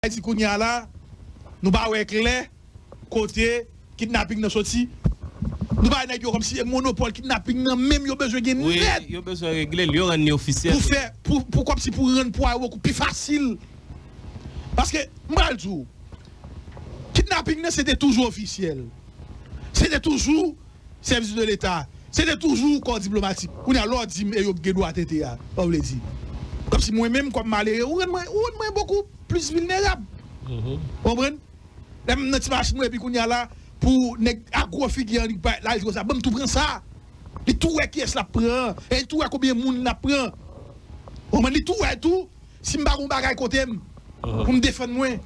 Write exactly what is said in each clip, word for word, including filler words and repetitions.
Ayiti kounye a la, nou pa wè klè kote kidnaping nan soti. Nou ba nèg yo kòmsi se monopòl kidnaping nan menm yo bezwen gen nèt. Wi, yo bezwen regle l, yo rann li ofisyèl. Pou fè, pou, pou kòmsi pou rann pwa yo bokou pi fasil. Paske, m pral di w, kidnaping nan se te toujou ofisyèl. Se te toujou sèvis de leta. Se te toujou kò diplomatik. Kounye a, lè w di m e yo gen dwa tete a, sa w vle di? Kòmsi mwen menm, kòm malere, ou rann mwen, ou rann mwen bokou plis vilnerab. Ou konprann? Lè m nan ti machin mwen, epi kounye a la, pou nèg a gwo figi an, li parèt la, li di konsa, ban m tou pran sa. Li tou wè kiyès l ap pran, e li tou wè konbyen moun l ap pran. Ou konprann? Li tou wè tou, si m pa gon bagay kote m, pou m defann mwen.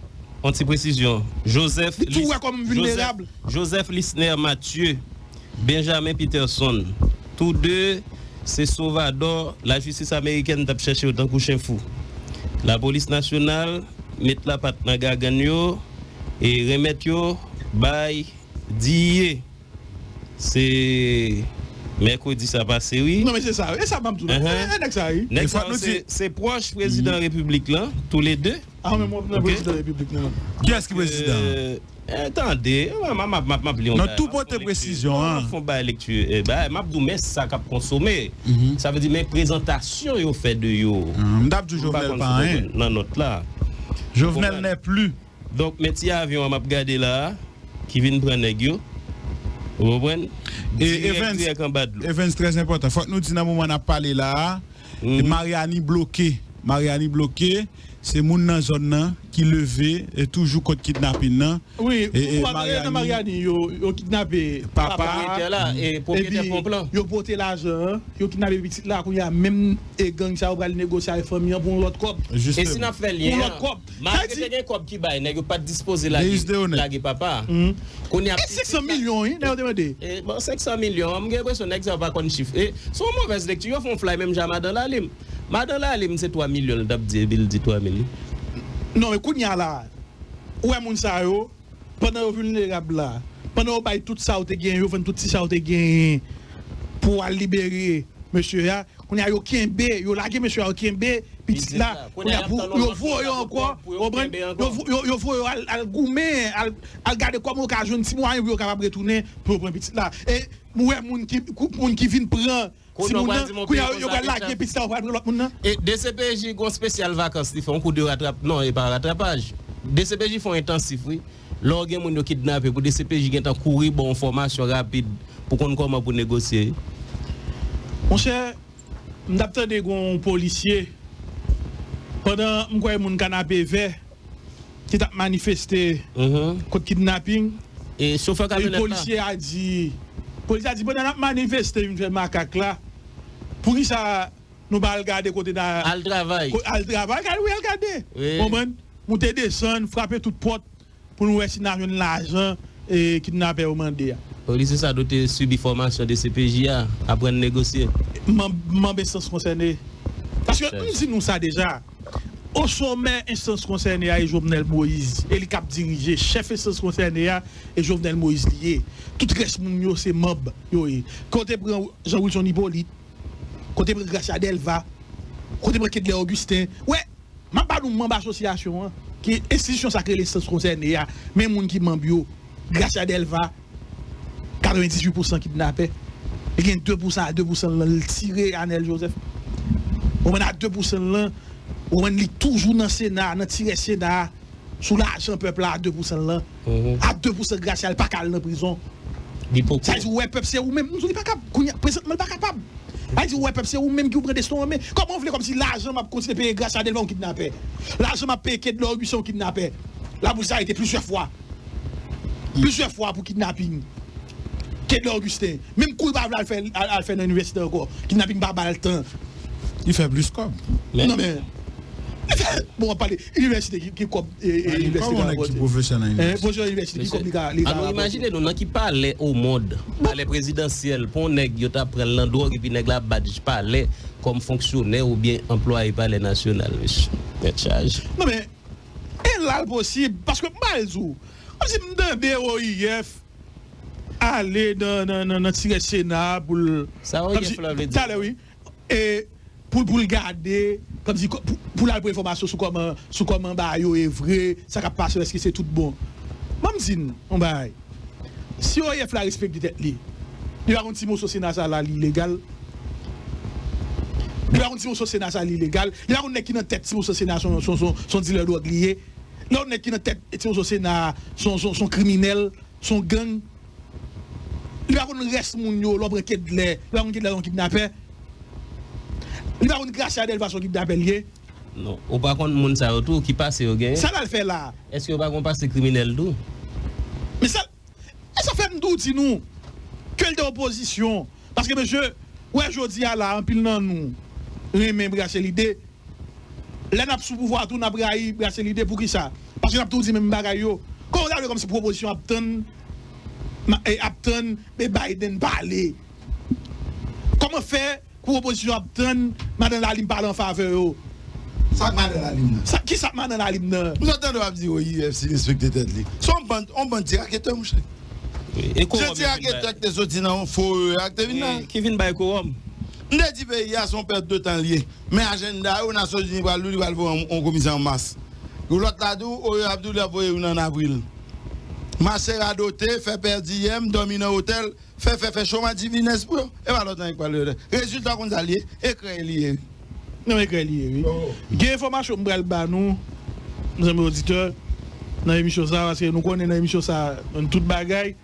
On ti presizyon. Joseph Li tou wè kòm m vilnerab. Joseph Lisner Mathieu, Benjamin Peterson, tou de se sovadò lajistis amerikèn t ap chèche yo tankou chen fou. Lapolis nasyonal met lapat nan gagann yo e remèt yo bay D E A. Se mèkredi sa pase, wi. Non, men se sa, e sa m ap di w la. E nèg sa, wi. Nèg sa, se, se pwòch prezidan repiblik lan, tou le de. Ah, men mwen, mwen prezidan repiblik lan. Kiyès ki prezidan? Eh, tande, m ap, m ap, m ap, m ap li yon bagay. Non, tou pote presizyon an. M ap fè yon bagay lekti, eh, bagay, m ap di w, men sa k ap konsome. Sa vle di, men prezantasyon yo fè de yo. M t ap di Jovenel pa anyen. Nan nòt la. Jovenel n'est plus. Donk, men ti avyon an m ap gade la a, ki vin pran nèg yo. Ou konprann? Dirèk, dirèk anba dlo. Evans, trè enpòtan. Fòk nou di nan moman n ap pale la a, Mariani bloke. Mariani bloke. Se moun nan zòn nan ki leve e toujou kont kidnapin nan. Wi, e, e, ou pa nan Mariani, yo, yo kidnape papa, papa, pwopyetè la, e pwopyetè ponp lan. Yo pote lajan an, yo kidnape pitit la, kounye a menm e gang sa yo pral negosye avèk fanmi an pou yon lòt kòb. E si n ap fè lyen an, malgre te gen kòb ki bay, nèg yo pa t dispoze lage, lage papa. Kounye a, e senk san milyon, wi, nèg yo te mande. E, bon, senk san milyon, m gen enpresyon nèg sa yo pa konn chif. E, se yon movèz lekti, yo fè yon flay menm jan Madan Lalim. Madan Lalim, se twa milyon l t ap di, epi l di twa mil. Non, men kounye a la, ou wè moun sa yo, pandan yo vilnerab la, pandan yo bay tout sa yo te genyen, yo vann tout ti sa yo te genyen pou al libere mesye a, kounye a yo kenbe, yo lage mesye a, yo kenbe pitit la, kounye a pou yo voye yo ankò, ou konprann? Yo vo-, yo, yo voye yo al, al goumen, al, al gade kòman yo ka jwenn ti mwayen pou yo kapab retounen, pou yo pran pitit la. E ou wè moun ki, kou-, moun ki vin pran timoun nan, kounye a yo pral lage pitit la, yo pral pran lòt moun nan. E D C P J gon espesyal vakans, li fè yon kou de ratrap, non, e pa ratrapaj. D C P J fè yon entansif, wi. Lè w gen moun yo kidnape, pou D C P J gentan kouri ba w enfòmasyon rapid pou konn kòman pou negosye. Monchè, m t ap tande gon polisye, pandan m kwè moun Kanapevè ki t ap manifeste kont kidnaping. E chofè kamyonèt la. Polisye a di, polisye a di, pandan n ap manifeste, vin fè makak la, poukisa nou pa al gade kote n a. Al travay. Al travay, al, wi, al gade. Wi. Konprann? Moute desann, frape tout pòt pou nou wè si n a jwenn lajan, e, kidnapè yo mande a. Polisye sa dwe te sibi fòmasyon D C P J a, aprann negosye. Manm, manm enstans konsène. Paske m di nou sa deja, o somè enstans konsène a e Jovenel Moïse, e li k ap dirije. Chèf enstans konsène a e Jovenel Moïse li ye. Tout rès moun yo se manm yo ye. Kote pran Jean Wilson Hyppolite, kote pran Gracia Delva, kote pran Kedlè Augustin. Wè, m ap ba nou manm asosyasyon an, ki enstitisyon sa k rele enstans konsène a, men moun ki manm yo, Gracia Delva, katrevendizuit pousan kidnapè. Li gen de pousan a de pousan lan, li tire Anèl Joseph. Ou konprann, a de pousan lan, ou konprann, li toujou nan Sena, nan tirè Sena a, sou lajan pèp la a de pousan lan. A de pousan Gracia, li pa ka al nan prizon. Li poko. Sa vle di, ou wè pèp se ou menm. M di w, li pa kab. Kounye a, prezantman, li pa kapab. Sa vle di, ou wè pèp se ou menm ki ou pran desten w an men. Kòman w vle kòmsi lajan m ap kontinye peye Gracia Delva yon kidnapè? Lajan m ap peye Kedlè Augustin yon kidnapè? Lapolis arete plizyè fwa. Plizyè fwa pou kidnaping. Kedlè Augustin. Menm kou li pa vle al fè, al, al fè nan inivèsite ankò. Kidnaping pa ba l tan. Li fè plis kòb. Non, men. Bon, w ap pale. Inivèsite ki, ki kòb, e, e, inivèsite ka rapòte? Kòman nèg ki pwofesè nan inivèsite? Pwofesè inivèsite, ki kòb li ka, li ka rapòte? Alò, imajine nou, nan ki palè o mond, palè prezidansyèl, pou yon nèg yo ta pran l nan dwòg, epi nèg la badj palè kòm fonksyonè oubyen anplwaye palè nasyonal, mesye. Tèt chaje. Non, men, e la l posib, paske m pral di w, kòmsi m tande O I F ale nan, nan, nan, nan tirè Sena a pou l, sa O I F la vle di? Talè, wi. E pou, pou l gade kòmsi pou, pou l al pran enfòmasyon sou kòman, sou kòman bagay yo ye vre, sa k ap pase yo, èske se tout bon. Ban m di n yon bagay. Si O E F la respekte tèt li, li pa konn ti moso Sena sa la li ilegal. Li pa konn ti moso Sena sa li ilegal. Li pa konn nèg ki nan tèt ti moso Sena son, son, son, son dilè dwòg li ye. Li pa konn nèg ki nan tèt ti moso Sena son, son, son kriminèl, son gang. Li pa konn rès moun yo, lè w pran Kedlè. Li pa konn Kedlè yon kidnapè. Li pa konn Gracia Delva son kidnapè l ye. Non, ou pa konn moun sa yo tou, ki pase yo genyen? Sa l al fè la? Èske yo pa gon pase kriminèl tou? Men sa, e sa fè m tou di nou ke l te opozisyon. Paske, mesye, w wè jodi a la, anpil nan nou renmen Brasselide. Lè n ap sou pouvwa tou, n ap rayi Brasselide. Poukisa? Paske n ap tou di menm bagay yo. Kòman w ta vle kòmsi pou opozisyon ap tann, ma- e, ap tann, e, Biden pale? Kòman fè pou opozisyon ap tann madan Lalim pale an favè yo? Sa k madan Lalim nan? Sa, ki sa k madan Lalim nan? M sot tande w ap di O E F si respekte tèt li. Se yon bann, yon bann ti raketè, monchè. E se ti raketè ki te soti nan yon fo E A ki te vin la. Ki vin bay kowòm. M te di peyi a se yon pèt de tan l ye. Men ajanda yo, Nasyonzini pral di w li pral voye yon, yon komisè an mas. Yon lòt la di w, O E A ap di w li ap voye youn an avril. Mache radote, fè pèdi yèm, dòmi nan otèl, fè, fè, fè choma divinès pou yo. E pa lòt anyen k pral rele. Rezilta w konn sa l ye, ekrè li ye, wi. Non, ekrè li ye, wi. Gen enfòmasyon m pral ba nou, zanmi oditè, nan emisyon sa, paske nou konnen nan emisyon sa, nou tout bagay.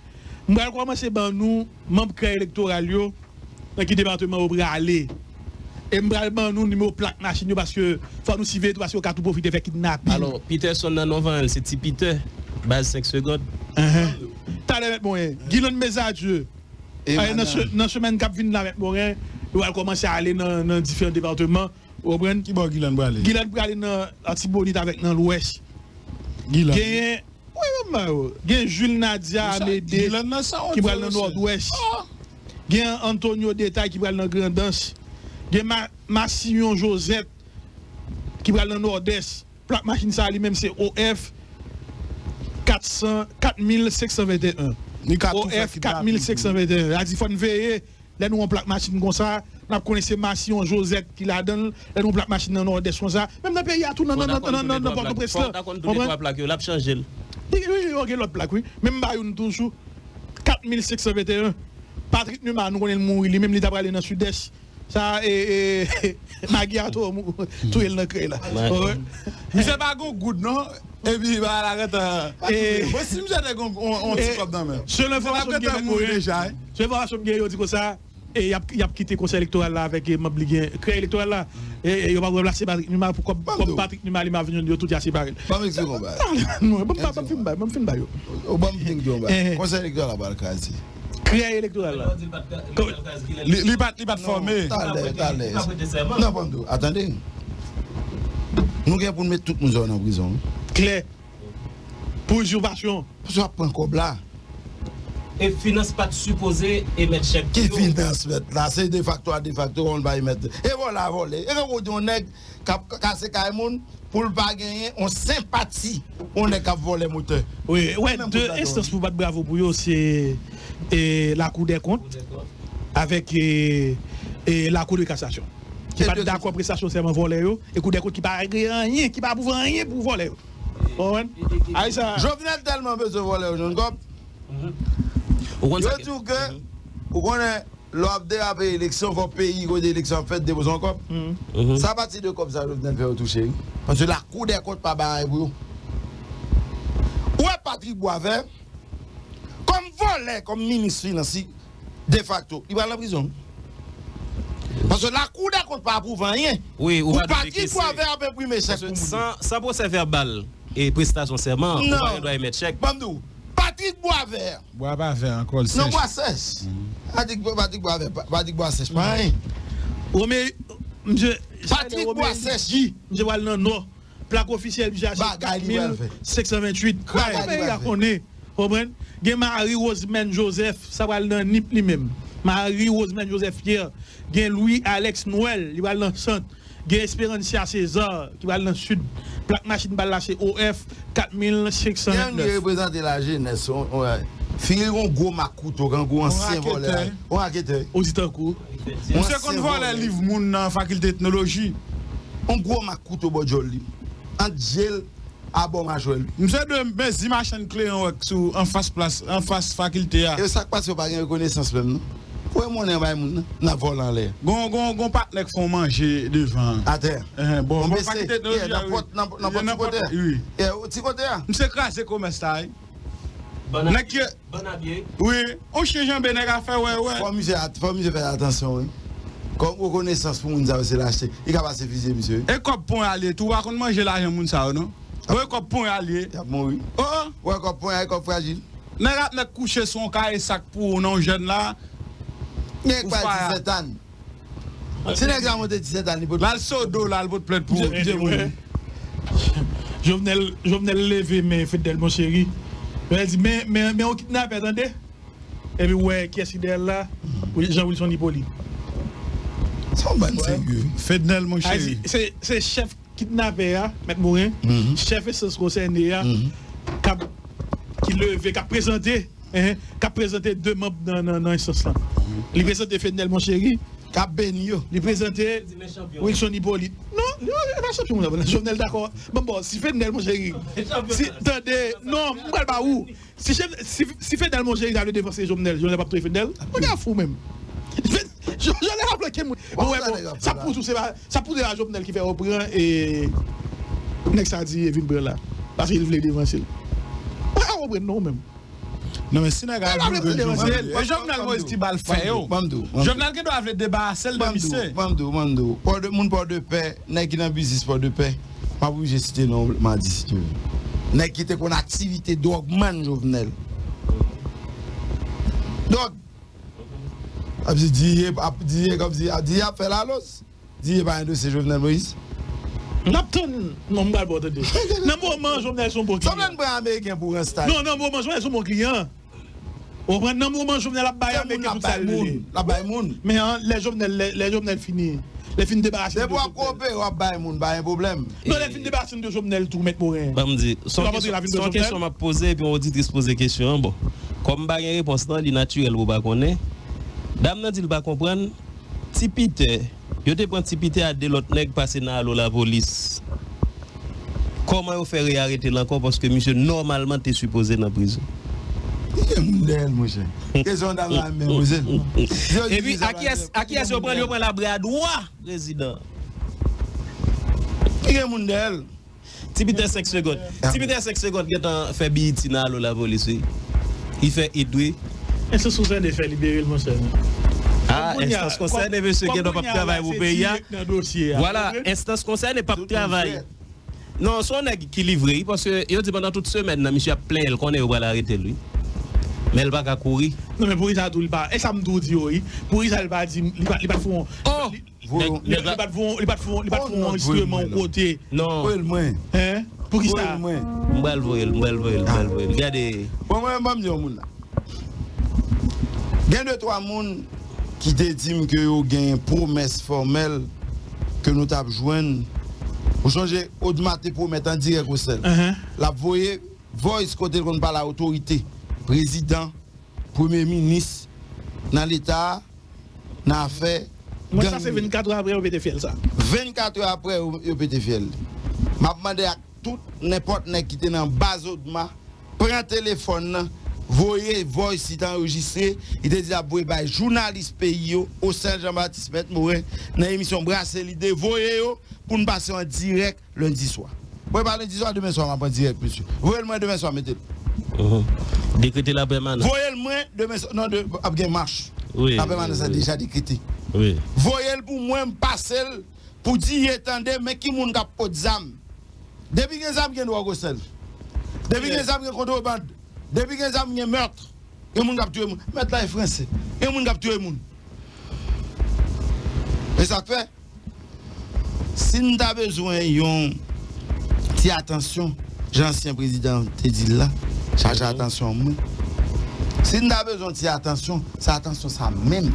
M pral kòmanse ban nou manm krèy elektoral yo, nan ki depatman yo prale. E m pral ban nou nimewo plak machin yo, paske fò nou siveye tou, paske yo ka tou pwofite fè kidnapin. Alò, Peterson nan non vanyan l, se Ti Pitè, baz senk segonn. Enhen. Talè, Mèt Moren. Gilann Bezadye. Ay, nan se-, nan semèn k ap vin la, Mèt Moren, yo pral kòmanse ale nan, nan diferan depatman. Ou konprann? Ki bò Gilann prale? Gilann prale nan Latibonit avèk nan Lwès. Gilann. Genyen, wi, menm ba yo. Gen Jules Nadia Amédée ki pral nan Nòdwès. Gen Antonio Détail ki pral nan Grandans. Gen Ma-, Massillon Josette ki pral nan Nòdès. Plak machin sa a li menm se O F kat san, kat mil senk san venteyen. O F kat mil senk san venteyen. Sa di fò n veye, lè nou wè yon plak machin konsa, n ap konnen se Massillon Josette ki ladan l. Lè nou wè yon plak machin nan Nòdès konsa, menm nan peyi a tou, nan, nan, nan, nan, nan, nan Pòtoprens lan. Fò w ta konn tou de twa plak yo, l ap chanje l. Wi, wi, wi, yo gen lòt plak, wi. Men m ba youn toujou. Kat mil senk san venteyen. Patrick Numa, nou konnen l mouri, li menm li ta prale nan Sidès. Sa, e, e, Magi a tou, touye l nan krèy la. Misye pa gon goud, non. Epi, ba, la gentan. Bon, si misye te gon, on, on ti kòb nan men. Selon enfòmasyon m gen, Mèt Moren, selon enfòmasyon m gen, yo di konsa, e, y ap, y ap kite konsèy elektoral la avèk, e, manm li gen, krèy elektoral la. E, e, yo pa remplase Patrick Numa pou kòb, kòb Patrick Numa li m ap vin jwenn yo tou dja separe l. Ban m eksplike yon bagay. Non, ban m fin bay, ban m fin bay yo. Ou ban m fin di yon bagay. Konsèy elektoral la pral kraze. Krèy elektoral la. Li, li pa t, li pa t fòme. Talè, talè. Non, ban m di w, atande. Nou gen pou n met tout moun sa yo nan prizon, wi. Klè. Pou izipasyon. Paske w ap pran kòb la. E finans pa t sipoze emèt chèk pou yo. Ki finans mèt la? Se defakto a defakto, konn pa emèt. E vòlè a vòlè. E kan w di yon nèg k ap kase kay moun pou l pa genyen yon senpati pou yon nèg k ap vòlè motè. Wi, wè, de enstans pou bat bravo pou yo, se, e, Lakou dè kont avèk, e, e, Lakou de kasasyon. Ki pa t dakò prestasyon sèman vòlè yo, e Kou dè kont ki pa regle anyen, ki pa pwouve anyen pou vòlè yo. Ou konprann? Ay sa. Jovenel tèlman bezwen vòlè yo jwenn kòb. Ou konn sa yo di w ke, ou konnen, lè w ap derape eleksyon, fò peyi kote eleksyon ap fèt depoze yon kòb. Sa pati de kòb sa Jovenel fè yo touche, wi. Paske Lakou dè kont pa bay anyen pou yo. Ou wè Patrick Boisvert, kòm vòlè, kòm minis finans, li defakto, li pral nan prizon. Paske Lakou dè kont pa apwouve anyen. Wi, ou pa dwe kese. Patrick Boisvert ap enprime chèk pou moun yo. San, san pwosè vèbal e prestasyon sèman, ou pa gen dwa emèt chèk. Ban m di w, Patrick Boisvert. Bwa pa vè ankò, l sèch. Non, bwa sèch. Patrick, Patrick Boisvert, Patrick Boisvert pa anyen. Romeo, misye, Patrick Boisvert. Misye pral nan Nò. Plak ofisyèl misye a se kat mil senk san venntuit. Bagay li pral fè. Bagay li pral fè. Konbyen a konnen, konprann? Gen Marie Rosemène Joseph, sa pral nan Nip li menm. Marie Rosemène Joseph Pierre. Gen Louis Alex Noël, li pral nan Sant. Gen Esperancia César, ki pral nan Sid. Plak machin pa l la se O F kat mil senk san vennèf. Dènye reprezante lajenès, on, on, figi l gon gwo mak kouto, kankou ansyen vòlè. On raketè. On raketè. Ou di tankou. Misye konn vòlè liv moun nan fakilte etnoloji. yon gwo mak kouto bò djòl li, ant je l a bò majwè l. Misye dwe mezi machann kleyon wè sou anfas plas, anfas fakilte a. E sa k pase yo pa gen rekonesans menm non. Voye monnen bay moun nan, nan vòlè anlè. Gon, gon, gon patnè k fè w manje devan. Atè. Bon, bon, pa ki teknoloji a, wi. Nan pòt, nan, nan pòt ti kote a. Wi. Ti kote a. Misye kraze komès la, wi. Nèg ki Bann abye. Wi, on chen janbe nèg a fè wè, wè. Fò misye, fò misye fè atansyon, wi. Kòm rekonesans pou moun sa yo se lachte. Li ka pase fizye misye, wi. E kòb pon a li ye tou, ou pa konn manje lajan moun sa yo, non? Ou e kòb pon a li ye. Y ap mouri. Oh, oh. Ou wè kòb pon a, e kòb frajil. Nèg ap mèt kouche sou yon kaye sak pou ou nan yon jèn la. Nèg pa disèt an. Si nèg la monte disèt an, li pot. L al sodo, l al pot plent pou ou. Misye, misye mouri. Jovenel, Jovenel leve men Fednel Monchery. Jovenel di, men, men, men yon kidnapè, tande. Epi ou wè kiyès ki dèyè l la? Wi, Jean Wilson Hyppolite. Se yon bann serye. Fednel Monchery. Se, se chèf kidnapè a, Mèt Moren, chèf enstans konsène a, k ap, ki leve, k ap prezante, k ap prezante de manm nan, nan, nan enstans lan. Li prezante Fednel Monchery. K ap beni yo. Li prezante Wilson Hyppolite. Non, non, e pa chanpyon la. Jovenel dakò. Bon, bon, si Fednel Monchery. Si, tande, non, m pral ba ou. Si, si, si Fednel Monchery ta vle devanse Jovenel, Jovenel p ap touye Fednel. Ou gen fou menm. Jovenel ap bloke moun. Bon, wè, bon, sa pou tou, se pa, sa pou tou se pa Jovenel ki fè yo pran e nèg sa di e vin pran la. Paske li vle devanse l. Ou pa konprann non menm. Non, men si nèg a vle pran Jovenel, e Jovenel Moïse ki ba l fè yo. Jovenel gen dwa vle debarase l de misye. Ban m di w, ban m di w, Pòdepè, moun Pòdepè, nèg ki nan biznis Pòdepè, m ap oblije site non, m a di site yo. Nèg ki te konn aktivite dwògmann Jovenel. Dwòg. Ap di, di, ap di, kòmsi, ap di, ap fè lalos. Di, e pa endose Jovenel Moïse. N ap tann. Non, m pral ba w tande. Nan moman Jovenel se yon bon kliyan. Jovenel pran ameriken pou rans ta. Non, nan moman Jovenel se yon bon kliyan. Ou konprann? Nan moman Jovenel ap bay ameriken tout sa l vle. L ap bay moun. Men an, lè Jovenel, lè, lè Jovenel fini, lè fin debarase nou de Jovenel. Depi w ap koopere, w ap bay moun, pa gen pwoblèm. Non, lè fin debarase nou de Jovenel tou, Mèt Moren. Ban m di, se yon kesyon, se yon kesyon m ap poze, epi yon oditris poze kesyon an. Bon, kòm m pa gen repons lan, li natirèl pou w pa konnen. Dam nan di l pa konprann. Ti Pitè, yo te pran Ti Pitè a de lòt nèg pase nan alo lapolis. Kòman yo fè reyarete l ankò paske misye nòmalman te sipoze nan prizon? Li gen moun dèyè l, monchè. Kesyon w ta pral menm poze l. Epi, a kiyès, a kiyès yo pran l? Yo pran l a bra dwa prezidan. Li gen moun dèyè l. Ti Pitè senk segonn. Ti Pitè senk segonn gentan fè B E T nan alo lapolis, wi. Li fè it, wi. Enstans konsène fè libere l, monchè. Ah, enstans konsène, mesye, gen dwa p ap travay pou peyi a. Vwala, enstans konsène p ap travay. Non, se yon nèg ki livre, wi, paske yo di pandan tout semèn nan, misye ap plenyen, l konnen yo pral arete l, wi. Men l pa ka kouri. Non, men poukisa tou li pa, e sa m tou di yo, wi. Poukisa li pa di, li pa, li pa fè yon, li, li, li pa t fè yon, li pa t fè yon, li pa t fè yon anrejistreman yon kote? Non. Voye l mwen. Hein? Poukisa? Voye l mwen. M pral voye l, m pral voye l, m pral voye l. Gade. Bon, mwen, ban m di yon moun la. Gen de twa moun ki te di m ke yo gen pwomès fòmèl ke nou t ap jwenn. Ou sonje, Odma te pwomèt an dirèk o sèl. L ap voye voice kote l konn pale a otorite, prezidan, premye minis, nan leta a, nan afè gang. Mwen, sa se vennkat è apre yo pete fyèl sa. Vennkat è apre yo, yo pete fyèl. M ap mande ak tout nenpòt nèg ki te nan baz Odma, pran telefòn nan, voye voice li te anrejistre, li te di l ap voye bay jounalis peyi yo, Ocel Jean Baptiste, Mèt Moren, nan emisyon Brase Lide, voye yo pou n pase yo an dirèk lendi swa. Voye pa lendi swa, demen swa m ap an dirèk, mesye. Voye l mwen demen swa, mete l. Dekrete lapèmanans. Voye l mwen demen swa, non, de, ap gen mach. Wi, lapèmanans la deja dekrete. Wi. Voye l pou mwen, m pase l pou di, ye tande, men ki moun k ap pot zam. Depi gen zam, gen dwòg o sèl. Depi gen zam, gen kontrebann. Depi gen zam, gen mèt. Gen moun k ap touye moun. Mèt la e franse. Gen moun k ap touye moun. E sa k fè, si n ta bezwen yon ti atansyon, jan ansyen prezidan te di l la, chaje atansyon mwen. Si n ta bezwen yon ti atansyon, se atansyon sa menm.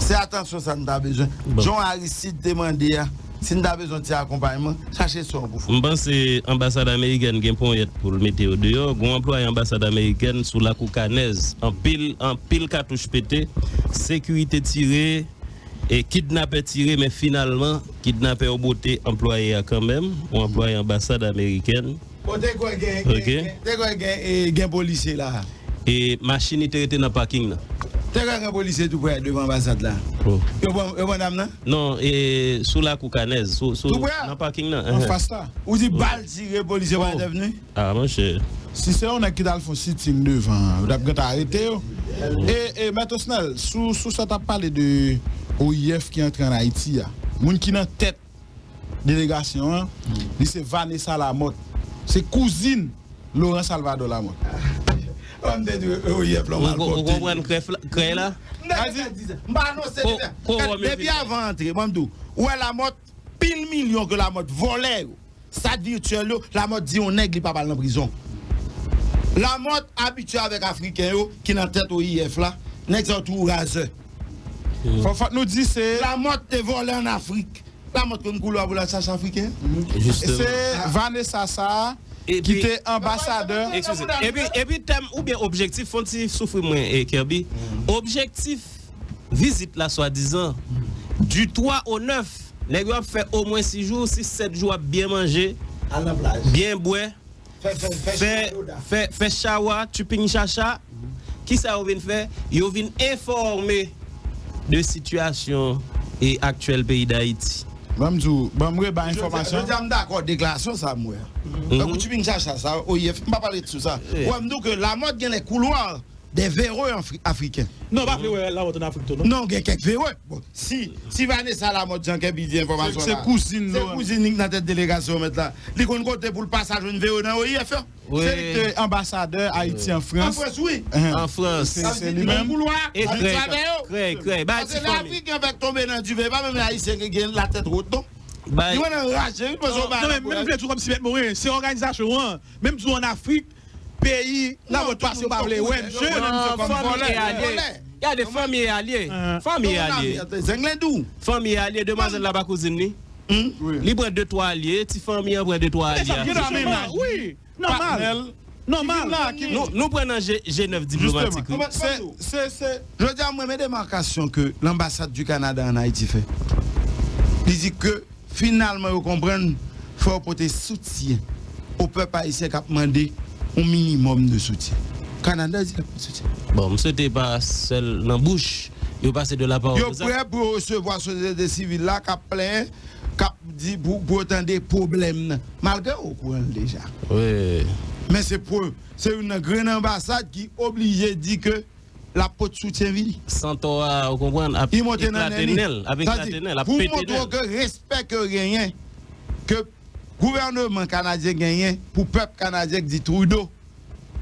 Se atansyon sa n ta bezwen. Jan Aristide te mande a, si n ta bezwen ti akonpayman, chache sòl pou fè. M panse anbasad amerikèn gen ponyèt pou l mete yo deyò. Gon anplwaye anbasad amerikèn sou lakou Kanèz. Anpil, anpil katouch pete. Sekirite tire. E kidnapè tire, men finalman, kidnapè yo bote anplwaye a kanmenm, yon anplwaye anbasad amerikèn. Bon, te kwè gen, gen, Ok. gen, te kwè gen, e, gen polisye la. E machin li te rete nan paking nan. Te kwè gen polisye tou prè devan anbasad la. Oh. Yo pran, yo pran dam nan? Non, e sou lakou Kanèz, sou, sou, Tou prè a? Nan paking nan. Anfas la. Ou di bal tire, polisye pa entèvni? Ah, monchè. Si se yon nèg ki t al fè yon sitting devan, yo t ap gentan arete yo. E, e, Mèt Osnel, sou, sou sa w t ap pale de O I F ki antre ann Ayiti a, moun ki nan tèt delegasyon an, li se Vanessa Lamothe. Se kouzin Laurent Salvador Lamothe. Ou konprann krèy la? M pa anonse depi avan antre, ban m di w. Ou wè Lamothe, pil milyon ke Lamothe vòlè yo. Sa vityèl yo, Lamothe di yon nèg li p ap al nan prizon. Lamothe abitye avèk Afriken yo ki nan tèt O I F la, nèg sa yo tou razè. Fò, fòk nou di se Lamothe te vòlè ann Afrik. Lamothe konn koulwa pou l al chache Afriken. Se Vanessa sa a ki te anbasadè. Eskize. Epi, epi tèm oubyen objektif, fon ti soufri mwen, e Kerby. Objektif vizit la, swadizan, du twa o nèf, nèg yo ap fè omwen sis jou, sis, sèt jou, ap byen manje, byen bwè, fè, fè, fè, fè chawa, tchiping chacha. Kisa yo vin fè? Yo vin enfòme de sitiyasyon e aktyèl peyi Dayiti. Ban m di w, ban m reba enfòmasyon. Jodi a m dakò deklarasyon sa a m wè a. Tankou tchiping chacha sa, O I F, m pa pale sou sa. Ou wè, m di w ke Lamothe genlè koulwa de vere afriken. Non, pa vle wè Lamothe ann Afrik tou, non. Non, gen kèk vere. Bon, si, si Vanessa Lamothe, jan Kerby di enfòmasyon la, se kouzin li ki nan tèt delegasyon mèt la. Li konn kote pou l pase al jwenn vere nan O I F yo. Se li ki te anbasadè Ayiti an Frans. An Frans, wi. An Frans. Se li menm. E krèy, krèy, krèy. Paske lè Afriken fèk tonbe nan dife, pa menm Ayisyen ki gen latèt wot, non. Li wè nan raje, wi, paske w bay la. Non, men m vle di w kòmsi Mèt Moren, se òganizasyon an. Menm di w ann Afrik, peyi Lamothe pase, yo pa vle wè misye. Non, fanmi e alye. Gade, fanmi e alye. Fanmi e alye. Fanmi e alye. Demwazèl la pa kouzin li. Li pran de twa alye, ti fanmi an pran de twa alye. Wi, nòmal. Nòmal. Nou, nou pran nan G, G nèf diplomatik, wi. Se, se, se. Jodi a, mwen, men demarkasyon ke l'ambassade du Canada en Haïti fè. Li di ke finalman, yo konprann, fò yo pote soutyen o pèp ayisyen k ap mande yon minimòm de soutyen. Kanada di l ap pote soutyen. Bon, m swete pa sèl nan bouch, yo pase de la parole aux actes. Yo prè pou yo resevwa sosyete sivil la k ap plenyen, k ap di pou, pou yo tande pwoblèm nan. Malgre yo okouran l deja. Wi. Men se pou, se youn nan grenn anbasad ki oblije di ke l ap pot soutyen vini. Santò a, ou konprann, ap eklate nen l, ap eklate nen l, ap pete nen l. Pou montre w ke respè ke yo genyen, ke gouvèneman kanadyen genyen pou pèp kanadyen k di Trudeau,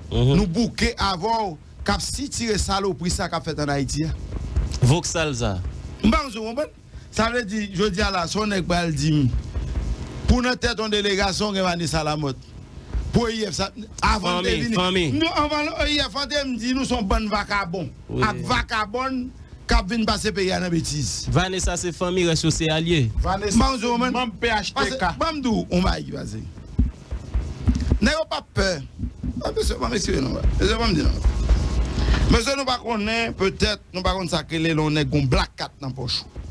nou bouke avè w, k ap sitire salopri sa k ap fèt ann Ayiti a. Voksal sa. M pa konn si w konprann. Sa vle di, jodi a la, si yon nèg pral di m, pou nan tèt yon delegasyon, gen Vanessa Lamothe. Pou O I F sa, avan l te vini. Fanmi, fanmi. Nou, anvan O I F antre, m di nou se yon bann vakabon. Wi. Ak vakabòn k ap vin pase peyi a nan betiz. Vanessa se fanmi, rès yo se alye. Vanessa se manm P H T K. Ban m di w yon bagay ki pase. Nèg yo p ap pè. Ah, mesye, ban m eksplike non, mesye, ban m di non. Mesye, nou pa konnen, petèt, nou pa konn sa k rele lè yon nèg gon black cat nan pòch ou.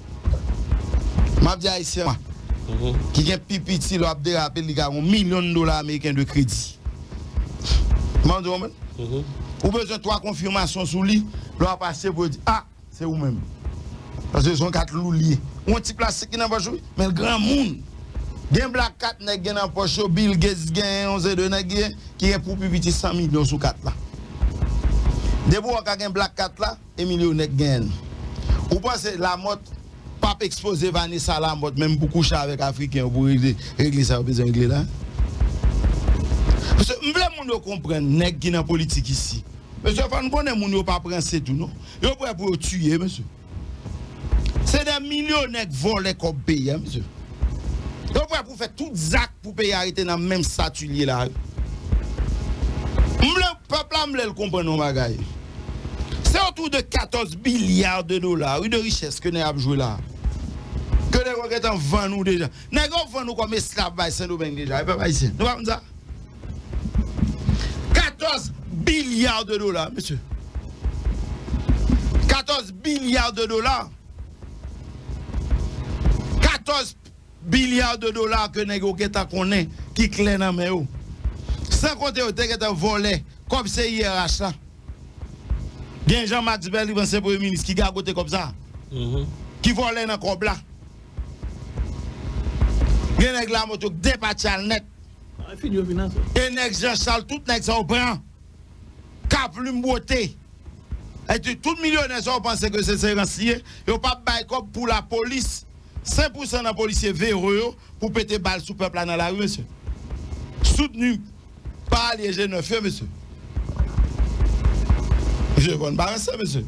M ap di Ayisyen ki gen pi piti, lè w ap derape, li ka yon milyon dola ameriken de kredi. M ap di w, ou bezwen twa konfimasyon sou li, lè w ap achte pou yo di, ah, se ou menm. Paske se yon kat lou l ye. Yon ti plastik ki nan pòch ou, men l granmoun. Gen black cat nèg gen nan pòch yo, Bill Gates gen, yon seri de nèg gen, ki gen pou pi piti san milyon sou kat la. Depi w ka gen black cat la, e milyonè k genyen l. Ou panse Lamothe p ap ekspoze Vanessa Lamothe menm pou kouche avèk Afriken yo pou regle, regle sa yo bezwen regle la? Paske m vle moun yo konprann, nèg ki nan politik isi. Mesye, fò n konnen moun yo p ap ranse tou, non. Yo prè pou yo tiye, mesye. Se de milyonè k vòlè kòb peyi a, mesye. Yo prè pou fè tout zak pou peyi a rete nan menm estati l ye la, wi. M vle, pèp la, m vle l konprann yon bagay. Se otou de katòz bilya de dola, wi, de richès ke nèg ap jwe la. Ke nèg yo gentan vann ou deja. Nèg yo vann ou kòm esklav bay Sendomeng deja, wi, pèp ayisyen. Nou pa konn sa? Katòz bilya de dola, mesye. Katòz bilya de dola. katòz milya de dola ke nèg yo gentan konnen ki klè nan men yo. San konte yo te gentan vòlè kòb C I R H la. Gen Jean Max Bèliv, ansyen premye minis, ki gagote kòb sa, ki vòlè nan kòb la. Gen nèg Lamòt yo k depatche al nèt. E nèg Jan Chal, tout nèg sa yo pran. Kaplim bwote. Epi tout milyonè sa yo panse ke se, se rans li ye. Yo p ap bay kòb pou lapolis. Senk pou san nan polisye vere yo pou pete bal sou pèp la nan lari, mesye. Soutni pa alye G nèf yo, mesye. Mesye Von pa ranse, mesye.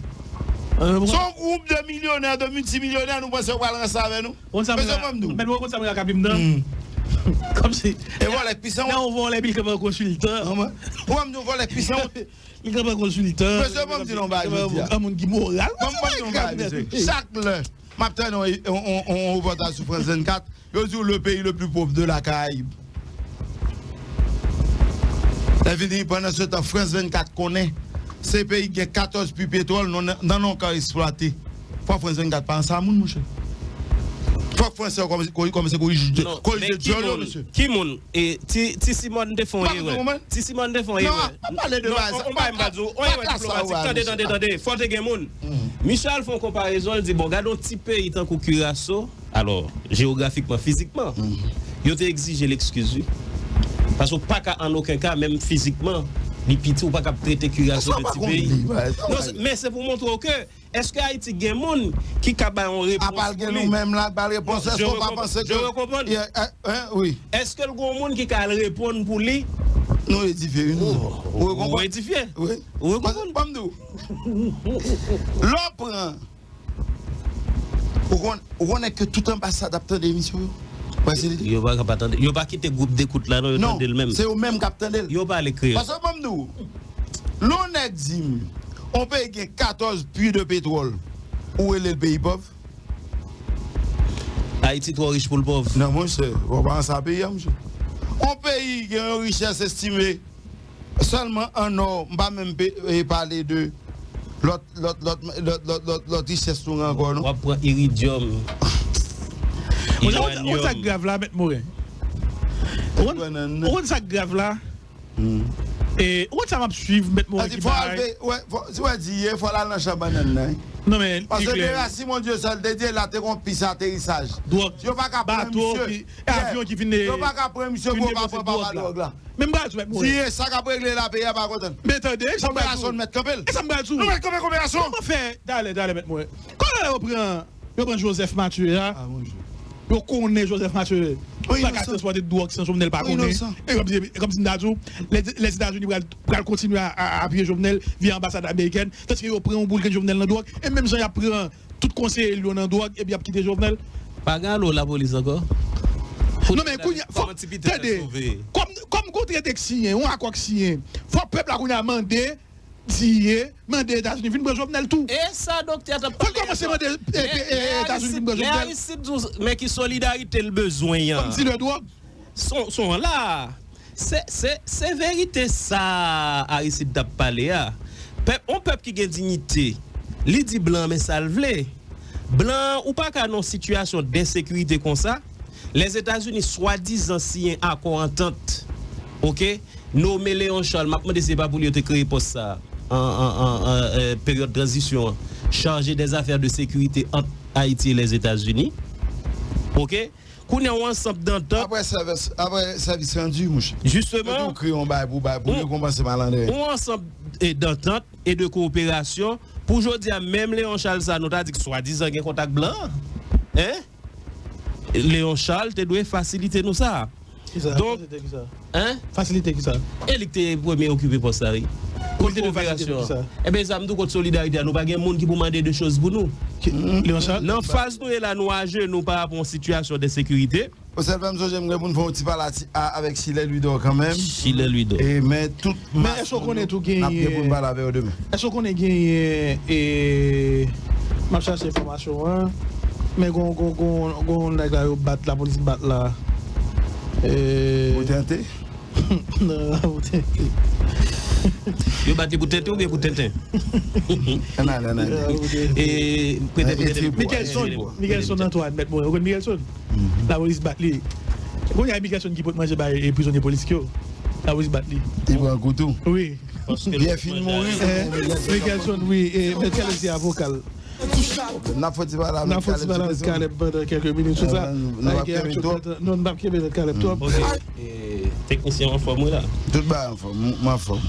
Se yon gwoup de milyonè, de miltimilyonè, nou panse yo pral ranse avè nou? Mesye, ban m di w. Mèt mwen konn sa mwen ak Abim nan. Kòmsi. E vòlè k pi san wont. Nan yon vòlè pi l kanpe an konsiltan. Ou ban m di w vòlè k pi san wont. Li kanpe an konsiltan. Mesye, ban m di nou bagay jodi a. Yon moun ki moral. Ban m, ban m di nou bagay, mesye. Chak lè m ap tande yon, yon, yon, yon repòtaj sou France vennkat, yo di w le pays le plus pauvre de la Caraïbe. Lè vini, pandan se tan, France vennkat konnen se peyi ki gen katòz pi petwòl nan, nan, nan ka eksplwate. Fòk France vennkat pa ansanm moun, monchè. Fòk Fransè yo kòmanse, kòmanse korije, korije dyòl yo, mesye. Ki moun? E, Ti, Ti Simòn te fè yon erè. Ti Simòn te fè yon erè. Non, pa pale de bagay sa. On bagay m pa di w, yon erè diplomatik. Tande, tande, tande. Fò te gen moun. Michel fè yon konparezon, l di, bon, gade yon ti peyi tankou Kiraso. Alò, jewografikman, fizikman, yo te egzije l ekskiz, wi. Paske w pa ka, an okenn ka, menm fizikman, li piti, ou pa ka ap trete Kiraso de ti peyi. Non, men se pou montre w ke, èske Ayiti gen moun ki ka bay yon repons pou li? Apa l gen nou menm la k ba l repons, èske w pa panse ke, wi. Èske l gen yon moun ki ka al reponn pou li? Nou edifye, wi, nou. Ou edifye? Wi. Ou konprann? Ban m di w. Lè w pran Ou konn, ou konnen ke tout anbasad ap tande emisyon yo? Yo pa ka pa tande. Yo pa kite gwoup dekout la, non, yo tande l menm. Non, se yo menm k ap tande l. Yo pale kreyòl. Paske ban m di w, lè yon nèg di m, yon peyi gen katòz puits de pétrole, ou rele l peyi pòv? Ayiti twò rich pou l pòv. Non, monchè, w pa ansanm peyi a, monchè. Yon peyi gen yon richès estime sèlman an nò, m pa menm pe-, e pale de lòt, lòt, lòt, lòt, lòt, lòt, lòt richès nou gen ankò, non. W ap pran iridyòm, iranyòm. Ou konn sa k grav la, Mèt Moren? Ou konn, ou konn sa k grav la? E, ou konn sa m ap swiv, Mèt Moren, ki bay. Fò al ve-, wè, fò, si w wè di ye, fò l al nan chan bannann nan, wi. Non, men, paske Dera Simon Dieuseul te di la te gon pis aterisaj. Dwòg, bato, avyon ki vin, yo pa ka pran misye pou yo pa pran papa dwòg la. Men m pral di w, Mèt Moren. Di sa k ap regle la, peyi a pa kontan. Men tande, sa m pral di w. Konperasyon mèt kanpe l. E sa m pral di w. Nou mèt kanpe konperasyon. Kòman fè, talè, talè, Mèt Moren. Kòman yo pran, yo pran Joseph Mathurin a? Yo konnen Joseph Mathurin pa ka transpòte dwòg san Jovenel pa konnen. E kòmsi, e kòmsi m ta di w, Lèzetazini pral, pral kontinye a, a, apiye Jovenel via anbasad amerikèn, tandiske yo pran yon boul ke Jovenel nan dwòg, e menm jan y ap pran tout konseye l yo nan dwòg, epi y ap kite Jovenel. Pa gen alo lapolis ankò? Non, men kounye a, fò, tande, kòm, kòm gon trete k siyen, yon akò k siyen, fò pèp la kounye a mande, di ye, mande Etazini vin pran Jovenel tou. E sa doktè a t ap pale. Fò l kòmanse mande, e, e, e, Etazini vin pran Jovenel. Men Aristide, men ki solidarite l bezwen an? Kòm dilè dwòg. Son, son la. Se, se, se verite sa Aristide t ap pale a. Pèp, yon pèp ki gen diyite, li di blan men sa l vle. Blan, ou pa ka nan yon sitiyasyon densekirite konsa. Lèzetazini swadizan siyen akò antant, oke? Nome Léon Charles, m ap mande si se pa pou li yo te kreye pòs sa a, an, an, an, an, e, peryòd tranzisyon an, chargé des affaires de sécurité ant Ayiti e Lèzetazini. Oke? Kounye a, yon ansanm dantant. Apre sèvis, apre sèvis randi, monchè. Jisteman. Yo tou kreye yon bagay pou bay, pou rekonpanse malandren. Yon ansanm, e, dantant e de kowoperasyon pou jodi a, menm Léon Charles sa, nou ta di k swadizan gen kontak blan an. Hein? Léon Charles te dwe fasilite nou sa. Kisa? Donk, fasilite kisa? Hein? Fasilite kisa? E li k te premye okipe pòs la, wi. Kot kowoperasyon an? Ebyen, sa m di w, kot solidarite a, nou pa gen moun ki pou mande de choz pou nou. Ki, Léon Charles? Nan faz nou ye la, nou ajenou pa rapò yon sitiyasyon de sekirite. Ou sèl fè m sonje m gen pou n fè yon ti pale a ti, a, avèk Chilè Louidor kanmenm. Chilè Louidor. E, men tout mas moun yo, n ap gen pou n pale avè yo demen. Èske w konnen genyen, e, m ap chache enfòmasyon an, men gon, gon, gon, gon nèg la yo bat, lapolis bat la. E, ou tante? Non, ou tenten. Yo bat li pou tenten oubyen pou tenten? Ann ale, ann ale. E, prete pou tenten. Michelson, Michelson Antoine, mèt mwen. Ou konn Michelson? Lapolis bat li. Kounye a, Michelson ki pot manje bay, e, prizonye politik yo. Lapolis bat li. Li pran kou tou. Wi. Pyè fin mouri. Michelson, wi. E, mèt Kaleb se avoka l. N ap fè ti pale avèk Kaleb pandan kèlke minit sou sa. Nou p ap kenbe twòp. Non, nou p ap kenbe Kaleb twòp. Ok. E, teknisyen w anfòm wi la? Tout bagay anfòm, m anfòm.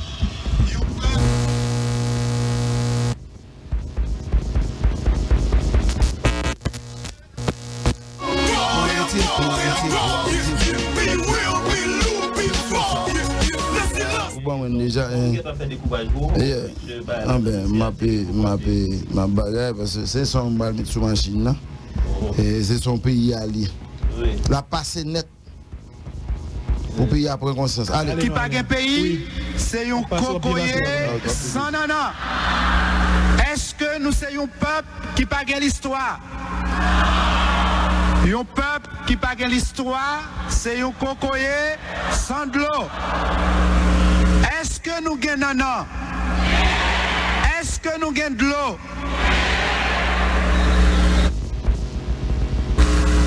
Ou ban mwen deja, hein. Yeah. Anben, m ap, m ap, m ap bagay, paske se son m pral met sou machin nan. E se son peyi a li. L ap pase nèt. Pou peyi a pran konsyans. Ale. Ki pa gen peyi, se yon kokoye san nannan. Èske nou se yon pèp ki pa gen listwa? Yon pèp ki pa gen listwa, se yon kokoye san dlo. Èske nou gen nannan? Èske nou gen dlo?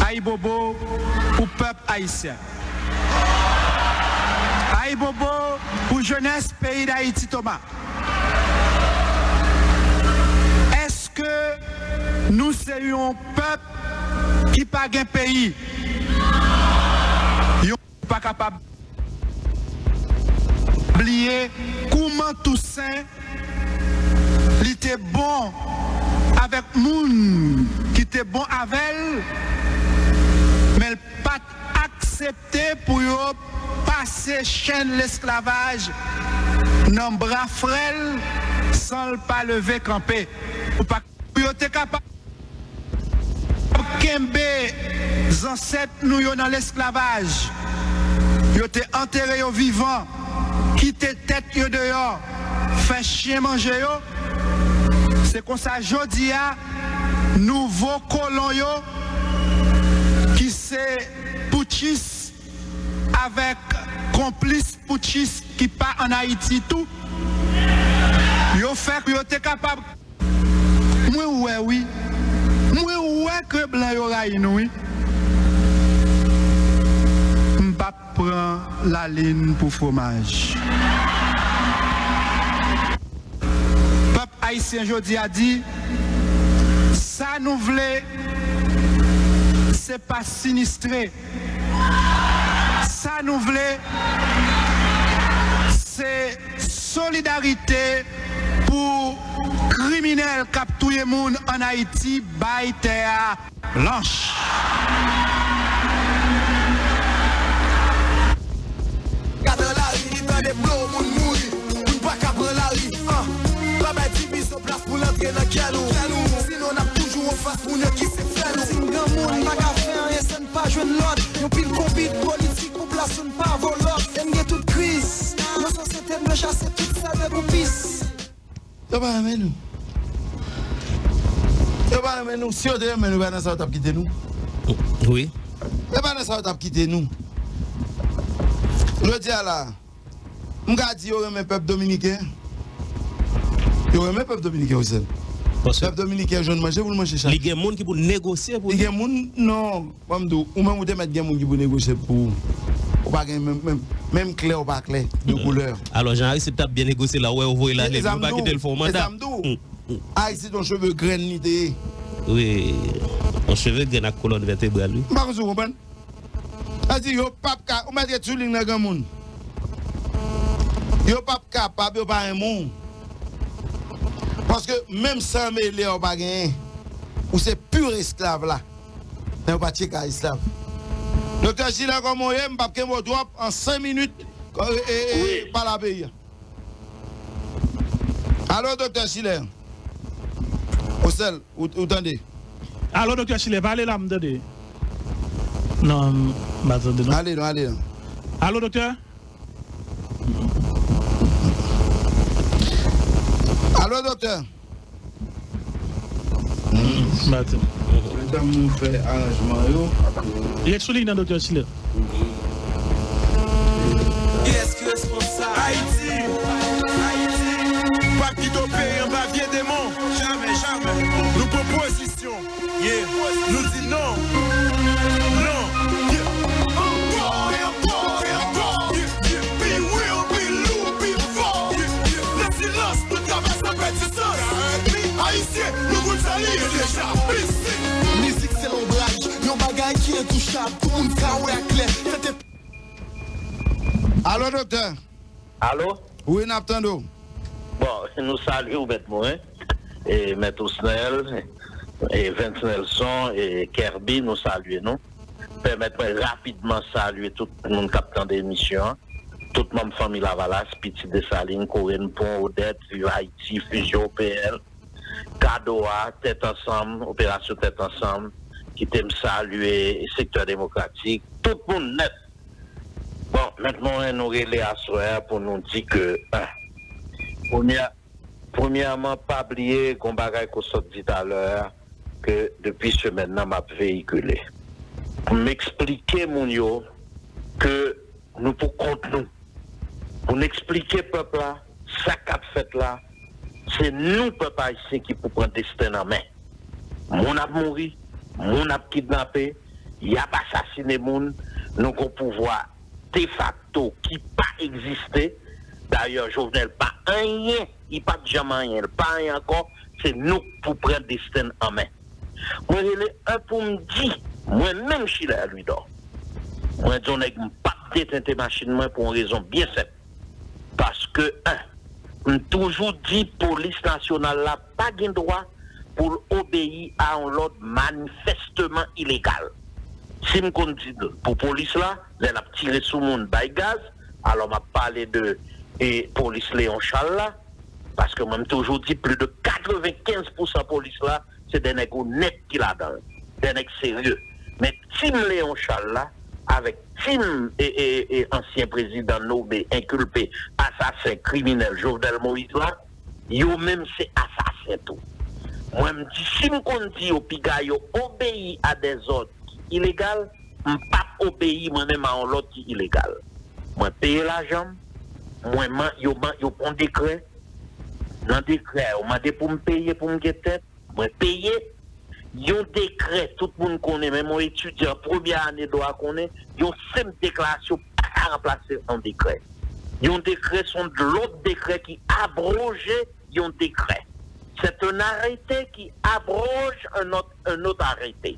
Ayibobo pou pèp ayisyen. Ayibobo pou jenès peyi Dayiti, Toma. Èske nou se yon pèp ki pa gen peyi? Yon pa kapab bliye kouman Tousen li te bon avèk moun ki te bon avè l, men l pa t aksepte pou yo pase chenn lesklavaj nan bra frè l san l pa leve kanpe. Pou pa, pou yo te kapab kenbe zansèt nou yo nan lesklavaj. Yo te antere yo vivan, kite tèt yo deyò, fè chen manje yo. Se konsa jodi a, nouvo kolon yo, ki se poutchis avèk konplis poutchis ki pa ann Ayiti tou, yo fè pou yo te kapab. Mwen wè wi. Mwen wè ke blan yo rayi nou wi. M p ap pran lalin pou fwomaj. Pèp ayisyen jodi a di, sa nou vle, se pa sinistre. Sa nou vle, se solidarite pou kriminèl k ap touye moun ann Ayiti, bay tè a blanch. Gade lari, li tande blo moun mouri. Moun pa ka pran lari, an. Pa bay divizyon plas pou l antre nan kè nou. Sinon, n ap toujou anfas moun yo ki se frè nou. Si n granmoun pa ka fè anyen san n pa jwenn lòd. Yon pil konbit politik pou plas nou n pa vo lòd. E n gen tout kriz. Nan sosyete n dwe chase tout sèl de pou pis. Yo pa renmen nou. Yo pa renmen nou. Si yo te renmen nou, yo pa nan sa yo t ap kite nou. Wi. Yo pa nan sa yo t ap kite nou. Jodi a la, m ka di yo renmen pèp dominiken. Yo renmen pèp dominiken, wi, sè. Pèp dominiken jwenn manje pou l manje chak. Li gen moun ki pou negosye pou li. Li gen moun, non. Ban m di w, ou menm ou te mèt gen moun ki pou negosye pou ou. Ou pa gen menm, menm, menm klè ou pa klè de koulè. Alò, jan Aristide t ap byen negosye la, ou wè yo voye l ale, yo pa kite l fè yon manda. E sa m di w. Aristide yon cheve grenn li te ye. Wi, yon cheve grenn ak kolòn vètebral, wi. M pa konn si w konprann. Sa di, yo p ap ka, ou mèt ret sou liy nan granmoun. Yo p ap kapab, yo pa renmen w. Paske menm san mele a ou pa genyen. Ou se pur esklav la. Men yo pa tcheke a esklav. Doktè Schiller, kòman w ye? M p ap kenbe w twòp, an senk minit, e, e, e, pale a peyi a. Alo, Doktè Schiller. Osèl, ou, ou tande? Alo, Doktè Schiller, pale la, m tande. Non, m pa tande, non. Ale non, ale non. Alo, Doktè? Alo, Doktè? Maten. Letan nou fè aranjman yo, ap. Ret sou liy nan, Doktè Schiller. Ok. Yeah, nou di non. Non. Yeah. Ankò e ankò e ankò. Yeah, yeah. Pi wi, pi lou, pi fò. Yeah, yeah. Nan silans, nou travèse pèdi sans. Ayisyen, nou konn sa li ye deja. Mizik se lonbraj, yon bagay ki entouchab. Tout moun ka wè a klè. Tèt e Alo, doktè. Alo? Wi, n ap tande w. Bon, nou salye w, Mèt Morin, e Mèt Osnel, Evens Nelson, e Kerby, nou salye nou. Pèmèt mwen rapidman salye tout moun k ap tande emisyon an. Tout manm fanmi Lavalas, Pitit Desalin, Korenn, Pon, Odèt, Viv Ayiti, Fizyon O P L, Kado a, Tèt Ansanm, Operasyon Tèt Ansanm, kite m salye Sektè Demokratik, tout moun nèt. Bon, Mèt Morin, nou rele aswè a pou nou di ke, en, premyè, premyèman, pa bliye, gon bagay ke w sot di talè a, ke depi semèn nan, m ap veyikile. Pou m eksplike moun yo ke nou pou kont nou. Pou n eksplike pèp la sa k ap fèt la, se nou, pèp ayisyen, ki pou pran desten nan men. Moun ap mouri, moun ap kidnape, y ap asasine moun, nou gon pouvwa defakto ki pa egziste. Dayè, Jovenel pa anyen, li pa t janm anyen, li pa anyen ankò, se nou k pou pran desten n an men. Mwen rele en pou m di, mwen menm Schiller Louidor, mwen di yon nèg m p ap detente machin mwen pou yon rezon byen senp. Paske, en, m toujou di polis nasyonal la pa gen dwa pou l obeyi a yon lòd manifèsteman ilegal. Si m konn di l pou polis la, lè l ap tire sou moun, bay gaz, alò m ap pale de, e, polis Leon Charles la, paske mwen m toujou di plis de katrevenkenz pousan polis la, se de nèg onèt ki ladan l, de nèg serye. Men tim Leon Charles la, avèk tim e, e, e ansyen prezidan nome, enkilpe, asasen, kriminèl Jovenel Moïse la, yo menm se asasen tou. Mwen m di, si m konn di yo piga yo obeyi a de zòd ki ilegal, m p ap obeyi mwen menm a yon lòd ki ilegal. Mwen peye lajan m, mwen man, yo man, yo pran dekrè. Nan dekrè a, yo mande pou m peye pou m gen tèt, mwen peye. Yon dekrè, tout moun konnen, menm yon etidyan premyè ane dwa konnen, yon senp deklarasyon pa ka ranplase yon dekrè. Yon dekrè se yon lòt dekrè ki abroje yon dekrè. C'est un arrêté qui abroge un autre, un autre arrêté.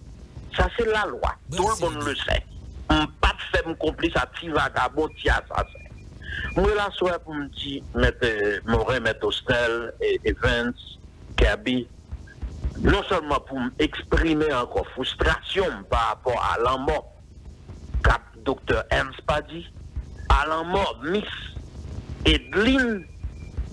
Sa se lalwa. Tout le monde le sait. M p ap fè m konplis a ti vagabon, ti asasen. Mwen la sou pou m di, Mèt, eh, Morin, Mèt Osnel, eh, Evens, Kerby, non sèlman pou m eksprime ankò fristrasyon m pa rapò a lanmò k ap Doktè Ernst Pady, a lanmò Miss Edeline,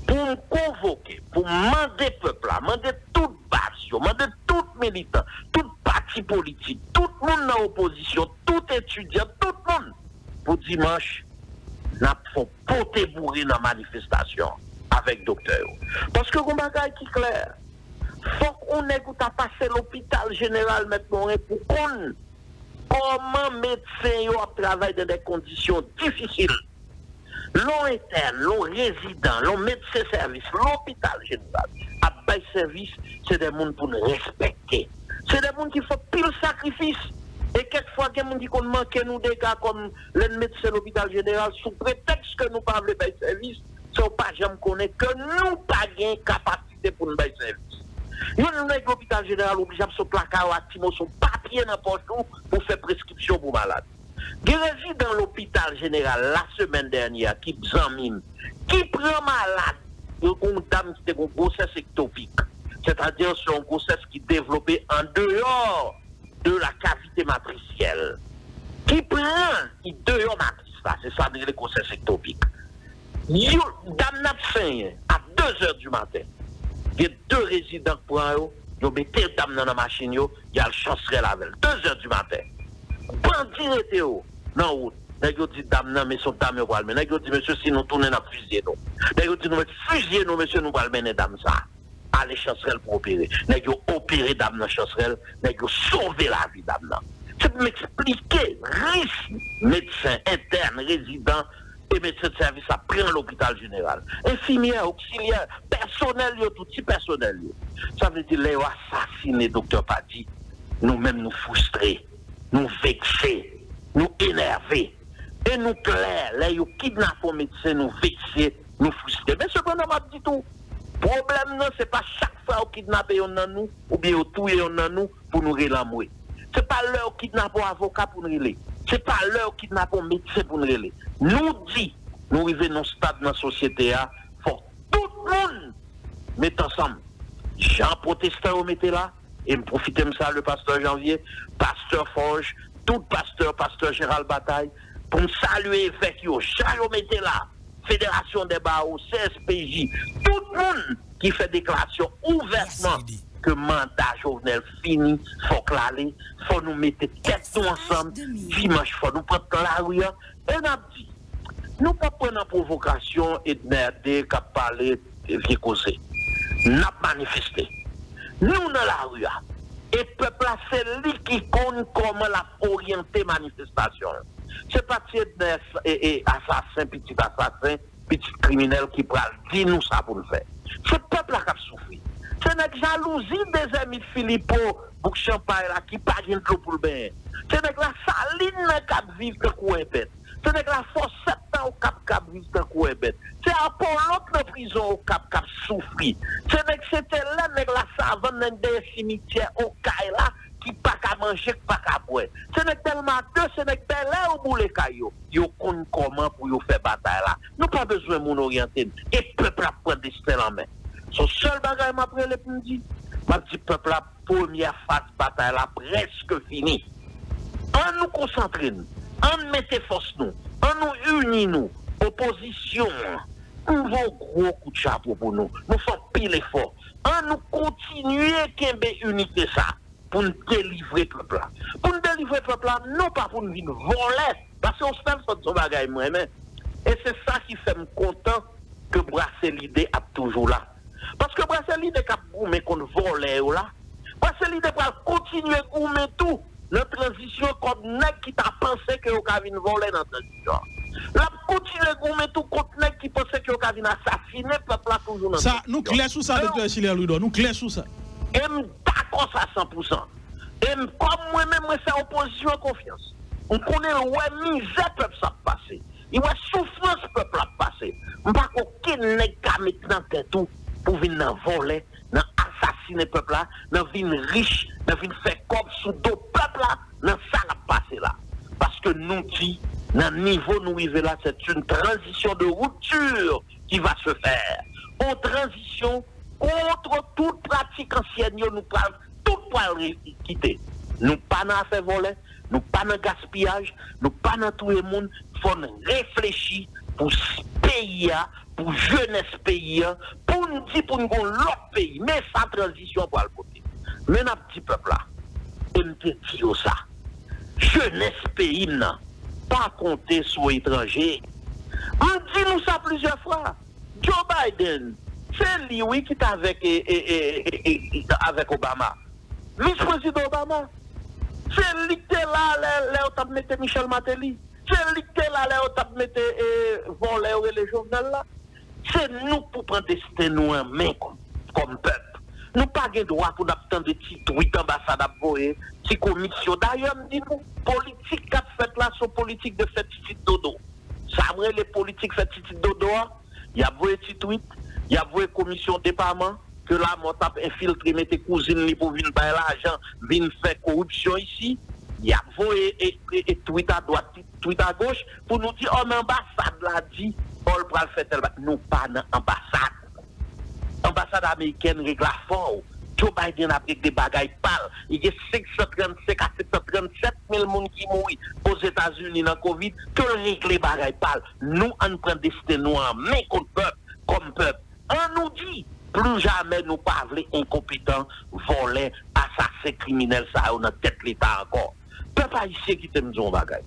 pou m konvoke, pou m mande pèp la, mande tout baz yo, mande tout militan, tout pati politik, tout moun nan opozisyon, tout etidyan, tout moun, pou dimanch, n ap fè yon pote boure nan manifestasyon avèk doktè yo. Paske gon bagay ki klè, fòk yon nèg ou ta pase lopital jeneral Mèt Moren pou konn kòman medsen yo ap travay nan de kondisyon difisil. Lè w entèn, lè w rezidan, lè w medsen sèvis, lopital jeneral ap bay sèvis, se de moun pou n respekte. Se de moun ki fè pil sakrifis. E kèk fwa, gen moun ki konn manke nou dega kòm lè n medsen lopital jeneral sou pretèks ke nou pa vle bay sèvis, san w pa janm konnen ke nou pa gen kapasite pou n bay sèvis. Yon nèg lopital jeneral oblije ap sot lakay ou ak ti moso papye nan pòch ou pou fè preskripsyon pou malad. Gen rezidan lopital jeneral lasemèn dènyè ki zanmi m, ki pran malad, yon dam ki te gen gwosès ektopik, sètadi se yon gwosès ki devlope andeyò de la cavité matricielle, ki pran, ki deyò matris la, se sa n rele gwosès ektopik. Yo, dam nan ap senyen a de zè di maten. Gen de rezidan k pran yo, yo mete dam nan nan machin yo, y al Chansrèl avè l. De zè di maten. Bandi rete yo nan wout. Nèg yo di dam nan, men se yon dam yo pral men. Nèg yo di, mesye, si nou tounen, n ap fizye nou. Nèg yo di, nou mèt fizye nou, mesye, nou pral mennen dam sa a ale Chansrèl pou opere. Nèg yo opere dam nan Chansrèl, nèg yo sove lavi dam nan. Se pou m eksplike risk medsen entèn, rezidan e medsen de sèvis ap pran lopital jeneral. Enfimyè, oksilyè, pèsonèl yo, tout ti pèsonèl yo. Sa vle di, lè yo asasine Doktè Pady, Nou menm nou fristre, nou vekse, nou enève. E nou klè, lè yo kidnape yon medsen, nou vekse, nou fristre. Men sepandan, m ap di tou, pwoblèm nan, se pa chak fwa yo kidnape yonn nan nou, oubyen yo touye yonn nan nou, pou nou rele anmwe. Se pa lè yo kidnape yon avoka pou n rele. Se pa lè yo kidnape yon medsen pou n rele. Nou di, nou rive nan yon stad nan sosyete a, fòk tout moun met ansanm. Jan pwotestan yo mete la, e m pwofite m salye pastè Janvier, pastè Forge, tout pastè, pastè Gérald Bataille, pou m salye evèk yo, jan yo mete la, Fédération des Barreaux, C S P J, tout moun ki fè deklarasyon ouvètman ke manda Jovenel fini, fòk l ale, fò nou mete tèt nou ansanm, dimanch fò nou pran lari a, e n ap di, nou p ap pran nan pwovokasyon Edner de k ap pale vye koze. N ap manifeste. Nou nan lari a. E pèp la, se li ki konn kòman l ap oryante manifestasyon l. Se pa ti Edner e, e asasen, pitit asasen, pitit kriminèl ki pral di nou sa pou n fè. Se pèp la k ap soufri. Se nèg jalouzi Dezèmit Filipo, bouk chanpay la ki pa gen dlo pou l benyen. Se nèg Lasalin nan k ap viv tankou en bèt. Se nèg Lafòsèt nan Okap k ap viv tankou en bèt. Se Apollo k nan prizon Okap k ap soufri. Se nèg Sentelè, nèg Lasavann, nèg dèyè simityè Okay la ki pa ka manje, ki pa ka bwè. Se nèg Dèlma de, se nèg Bèlè yo boule kay yo. Yo konn kòman pou yo fè batay la. Nou pa bezwen moun oryante n. E pèp la ap pran desten l an men. Se yon sèl bagay m ap rele pou m di. M ap di pèp la, premyè faz batay la prèske fini. An nou konsantre n. An n mete fòs nou. An nou ini nou. Opozisyon an, m voye yon gwo kout chapo pou nou. Nou fè anpil efò. An nou kontinye kenbe inite sa pou n delivre pèp la. Pou n delivre pèp la, non pa pou n vin vòlè. Paske yon sèl sòt yon bagay m renmen. E se sa ki fè m kontan ke Brasselide ap toujou la. Paske Brasselide k ap goumen kont vòlè yo la, Brasselide pral kontinye goumen tou nan tranzisyon kòm nèg ki ta panse ke yo ka vin vòlè nan tranzisyon an. L ap kontinye goumen tou kont nèg ki panse ke yo ka vin asasinen pèp la toujou nan tranzisyon an. Sa, nou klè sou sa, Doktè Echilier Louidor, nou klè sou sa. E m dakò sa san pou san. E m, kòm mwen menm, mwen fè opozisyon an konfyans. M konnen l wè mizè pèp sa ap pase. Li wè soufrans pèp la ap pase. M pa kwè okenn nèg ka met nan tèt ou pou vin nan vòlè, nan asasinen pèp la, nan vin rich, nan vin fè kòb sou do pèp la, nan sa l ap pase la. Paske nou di, nan nivo nou rive la, c'est une transition de rupture qui va se faire. Yon tranzisyon kont tout pratik ansyèn yo, nou pral, tout pral re-, kite. Nou pa nan afè vòlè, nou pa nan gaspiyaj, nou pa nan touye moun. Fò n reflechi pou s-, peyi a, pou jenès peyi a, pou n di pou n gon lòt peyi. Men sa tranzisyon pral pote. Men n ap di pèp la, e m te di yo sa, jenès peyi m nan, pa konte sou etranje. M di nou sa plizyè fwa. Joe Biden, se li wi ki t avèk, e, e, e, e, e, e, avèk Obama. Vis prezidan Obama, se li ki te la lè, lè yo t ap mete Michel Martelly. Se li ki te la lè yo t ap mete, e, vòlè yo rele Jovenel la. Se nou k pou pran desten nou an men kòm, kòm pèp. Nou pa gen dwa pou n ap tande ti twit anbasad ap voye, ti komisyon. Dayè, m di nou, politik k ap fèt la, se yon politik de fè ti twit dodo. Sa m rele politik fè ti twit dodo a, y ap voye ti twit, y ap voye komisyon depaman, ke Lamothe ap enfiltre, mete kouzin li pou vin bay lajan, vin fè koripsyon isi. Y ap voye e, e, e twit adwat, twit agoch, pou nou di, ò, men anbasad la di, ò, l pral fè tèl bagay. Nou pa nan anbasad. Anbasad amerikèn regle afè w. Joe Biden ap regle bagay pa l. Li gen senk san trannsenk a senk san trannsèt mil moun ki mouri Ozetazini nan kovid. Ke l regle bagay pa l. Nou, ann pran desten nou an men kont pèp, kòm pèp. An nou di, pli jamè nou pa vle enkonpetan, vòlè, asasen, kriminèl sa yo nan tèt Leta ankò. Pèp ayisyen, kite m di w yon bagay.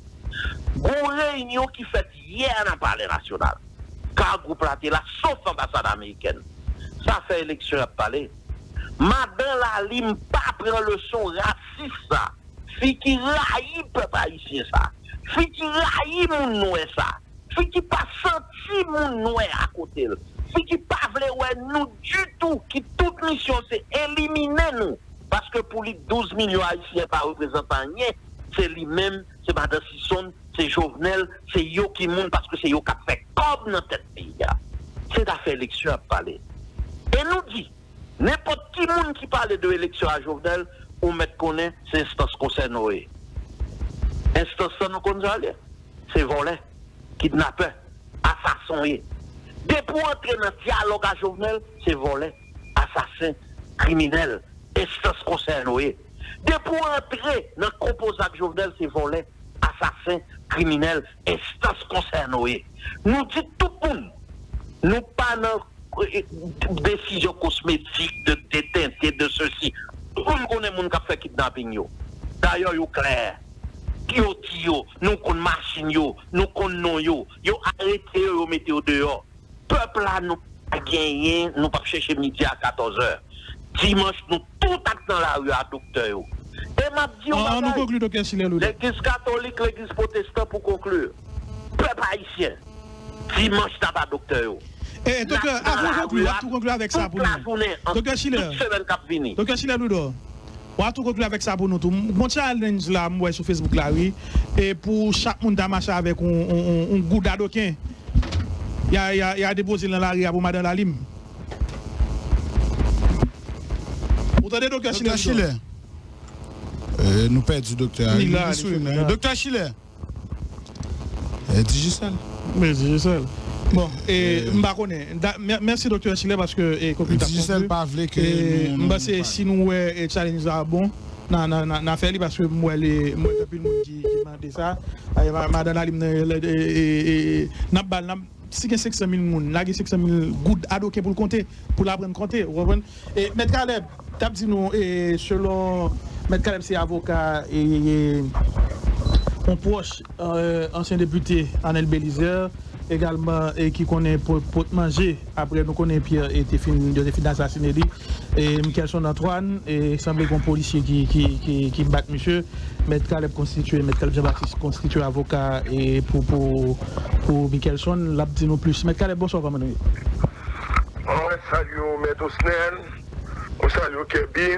Gon reyinyon ki fèt yè nan Palè Nasyonal. Ka gwoup la te la, sof anbasad amerikèn. Sa fè eleksyon y ap pale. Madan Lalim pa pran leson rasis sa. Fi ki rayi pèp ayisyen sa. Fi ki rayi moun nwè sa. Fi ki pa santi moun nwè akote l. Fi ki pa vle wè nou ditou, ki tout misyon se elimine nou. Paske pou li, douz milyon Ayisyen pa reprezante anyen. Se li menm, se madan Sison, se Jovenel, se yo ki moun, paske se yo k ap fè kòb nan tèt peyi a. Se dafè eleksyon y ap pale. E nou di, nenpòt ki moun ki pale de eleksyon a Jovenel, ou mèt konnen se enstans konsène w ye. Enstans lan nou konn sa l ye. Se vòlè, kidnapè, asasen w ye. Depi w antre nan dyalòg a Jovenel, se vòlè, asasen, kriminèl, enstans konsène w ye. Depi w antre nan konpoze ak Jovenel, se vòlè, asasen, kriminèl, enstans konsène w ye. Nou di tout moun, nou pa nan, eh, desizyon kosmetik, de, de tente, de sesi. Tout moun konnen moun k ap fè kidnaping yo. Dayè, yo klè. Yo di yo, nou konn machin yo, nou konn non yo. Yo arete yo, yo mete yo deyò. Pèp la, nou pa genyen, nou p ap chèche midi a katòz è. Dimanch, nou tout ap nan lari a doktè yo. E m ap di yon bagay. An nou konkli, Doktè Schiller Louda. Legliz katolik, legliz pwotestan pou konkli. Pèp ayisyen, dimanch n ap a doktè yo. E, doktè, avan w konkli, w ap tou konkli avèk sa pou nou. Doktè Schiller. Tout semèn k ap vini. Doktè Schiller Louda, w ap tou konkli avèk sa pou nou tou. M gon challenge la, m wè sou Facebook la, wi. E pou chak moun ta mache avèk yon, yon, yon, yon goud adoken, y a, y a, y a depoze l nan lari a pou madan Lalim. Ou tande, Doktè Schiller? Doktè Schiller. Eh, nou pèdi doktè a. Li la, li sou liy la. Doktè Schiller. Eh, Digicel. Men Digicel. Bon, e, eh, m pa konnen. Da, mè-, mèsi, Doktè Schiller, paske, e, konkli ta Digicel konkli. Pa vle ke e, nou, m panse nou si nou wè, e, challenge la bon, n a, n a, n a, n a fè li, paske m wè li, m wè gen anpil moun ki, ki mande sa. E, ma-, madan Lalim nan, e, e, e, e, n ap ba l, n ap, si gen senk san mil moun, lage senk san mil goud adoken pou l konte, pou l aprann konte, ou konprann? E, Mèt Caleb, t ap di nou, e, selon Mèt Caleb, se avoka, e, e, yon pwòch, e, ansyen depite Arnel Belizaire, egalman, e, ki konnen pot, pot manje, apre nou konnen Pierre, e, te fin, yo te fin asasine li. E, Michelson Antoine, e, sanble gen yon polisye ki, ki, ki, ki bat misye. Mèt Caleb konstitye, Mèt Caleb Jean Baptiste konstitye avoka, e, pou, pou, pou Michelson, l ap di nou plis. Mèt Caleb, bonswa, kòman nou ye? Mwen salye w, Mèt Osnel. Mwen salye w, Kèbi.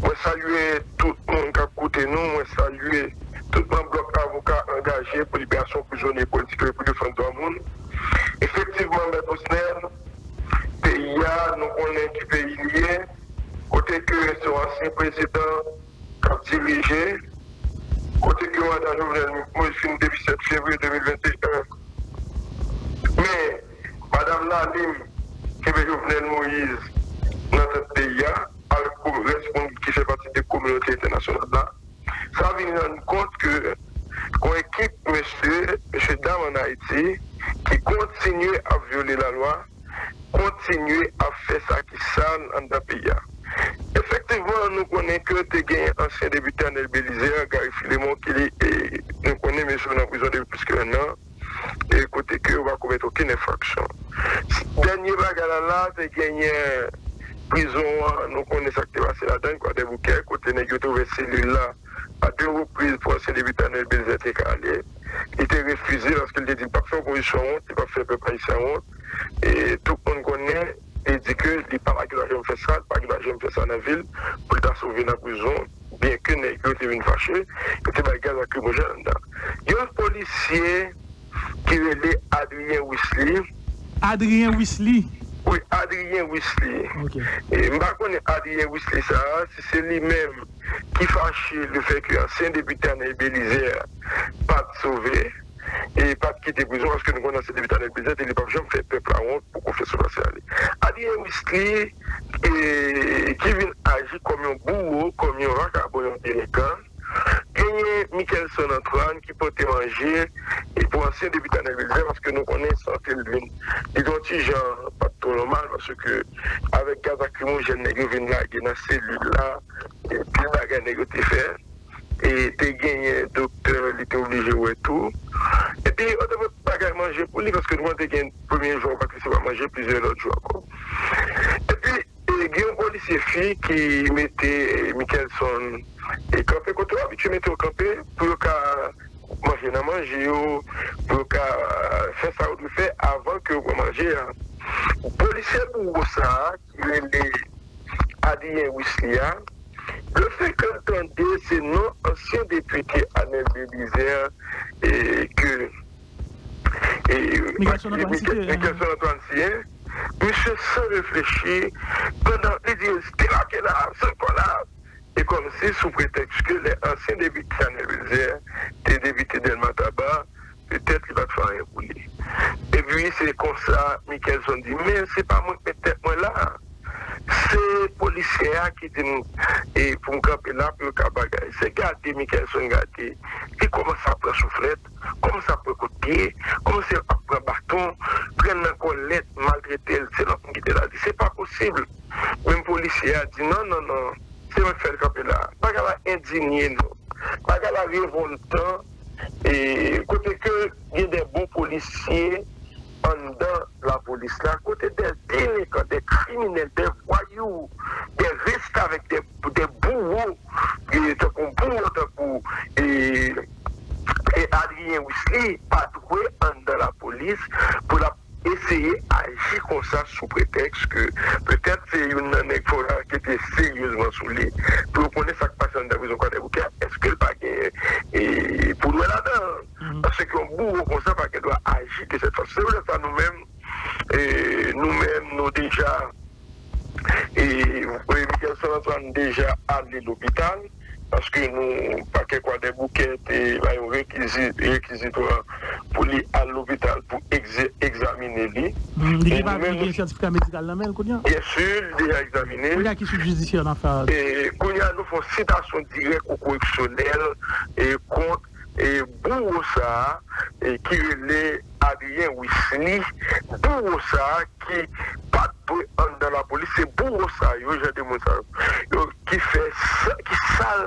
Mwen salye tout moun k ap koute nou. Mwen salye tout manm Blòk Avoka Angaje pou Liberasyon Prizonye Politik yo e pou Defans Dwa Moun. Efektivman, Mèt Osnel, peyi a, nou konnen ki peyi li ye, kote ke se yon ansyen prezidan k ap dirije, kote ke manda Jovenel Moïse fin depi sèt fevriye de mil venteyen. Men, madanm Lalim kenbe Jovenel Moïse nan tèt peyi a, avèk rès moun ki fè pati de kominote entènasyonal la. Sa vin rann kont ke gon ekip mesye, mesye dam ann Ayiti ki kontinye ap vyole lalwa, kontinye ap fè sa ki sal anndan peyi a. Efektivman, nou konnen ke te gen ansyen depite Arnel Belizaire, Gary Philemon, ki li, e, nou konnen mesye yo nan prizon depi plis ke enn an, e kote ke yo pa komèt okenn enfraksyon. Dènye bagay la, la, te genyen prizon an, nou konnen sa k te pase ladan l, Kwadèboukè, kote nèg yo te ouvè selil la a de repriz pou ansyen depite Arnel Belizaire te ka ale. Li te refize paske li te di l p ap fè opozisyon wont, li p ap fè pèp ayisyen wont. E tout moun konnen, li di ke li pa, pa gen dwa janm fè sa, li pa gen dwa janm fè sa nan vi l, pou l ta sove nan prizon, byenke nèg yo te vin fache, yo te bay gaz lakrimojèn anndan. Yon polisye ki rele Adrien Wisly. Adrien Wisly? Wi, Adrien Wisly. Ok. E, m pa konnen Adrien Wisly sa a, si se li menm ki fache lefètke ansyen depite Arnel Belizaire pa t sove, e pa t kite prizon, paske nou konnen ansyen depite Arnel Belizaire te di li p ap janm fè pèp la wont pou konfyans yo pase ale. Adrien Wisly, e, ki vin aji kòm yon bouwo, kòm yon vakabon, yon delenkan, genyen Michelson Antoine ki pote manje e pou ansyen depite Arnel Belizaire, paske nou konnen sante l vin, li te yon ti jan pa t twò nòmal, paske avèk gaz lakrimojèn nèg yo vin lage nan selil la, e pil bagay nèg yo te fè, e te genyen doktè, li te oblije wè tou. Epi, yo te pote bagay manje pou li, paske nou konnen te gen premye jou, ou pa t resevwa manje, plizyè lòt jou ankò. Epi, e, gen yon polisye fi ki mete, e, Michelson, e, kanpe kote yo abitye mete yo kanpe pou yo ka manje nan manje yo, pou yo ka fè sa yo dwe fè avan ke yo pran manje a. Polisye bouwo sa a, ki rele Adrien Wisly a, Le fè ke l tande se non ansyen depite Anel Belizaire e ke e, Michelson Antoine Michel- Cité, Michelson Antoine Cité, misye san reflechi, pandan li di, "Debake la, sot kò la." E kòmsi sou pretèks ke lè ansyen depite Anel Belizaire te depite Dèlma Taba, petèt li pa t fè anyen pou li. Epi se konsa Michelson di, "Men se pa mwen k met tèt mwen la. Se polisye a ki di m e pou m kanpe la pou yo ka bagay." Se gade Michelson gade, li kòmanse ap pran souflèt, kòmanse ap pran kout pye, kòmanse ap pran baton, pran l nan kòlèt, maltrete l. Se lòt moun ki te la di, "Se pa posib." Menm polisye a di, "Non, non, non, se mwen k fè l kanpe la." Bagay la endinye nou. Bagay la revòltan. E kote ke gen de bon polisye anndan lapolis la, kote de delenkan, de kriminèl, de vwayou, de restavèk, de, de bouwo, e tankou bouwo, tankou e, e Adrien Wisley pa dwe anndan lapolis pou l ap eseye aji konsa sou pretèks ke petèt se youn nan nèg fò yo ankete seryezman sou li pou yo konnen sa k pase anndan prizon Kwadèboukè. Èske l pa gen e, pou dwe ladan? Paske yon bouwo konsa pa gen dwa aji de sèt fason. Se poutèt sa nou menm, e, nou menm, nou deja, e, e, Michelson Antoine deja ale lopital, paske nou, pakè Kwadèboukè te ba yon rekizi, rekizitwa pou li al lopital pou egze- egzamine li. Mm, li gen, e nou pa- menm li gen nou sètifika medikal nan men l kounye a? Byen si, li deja egzamine. Kounye a ki swit jidisyè nan afè a? E kounye a nou fè yon sitasyon dirèk o koreksyonèl e kont e bouwo sa a, e ki rele Adrien Wisley, bouwo sa a ki pa t dwe anndan lapolis, se bouwo sa yo, jan de moun sa yo, yo ki fè sa, ki sal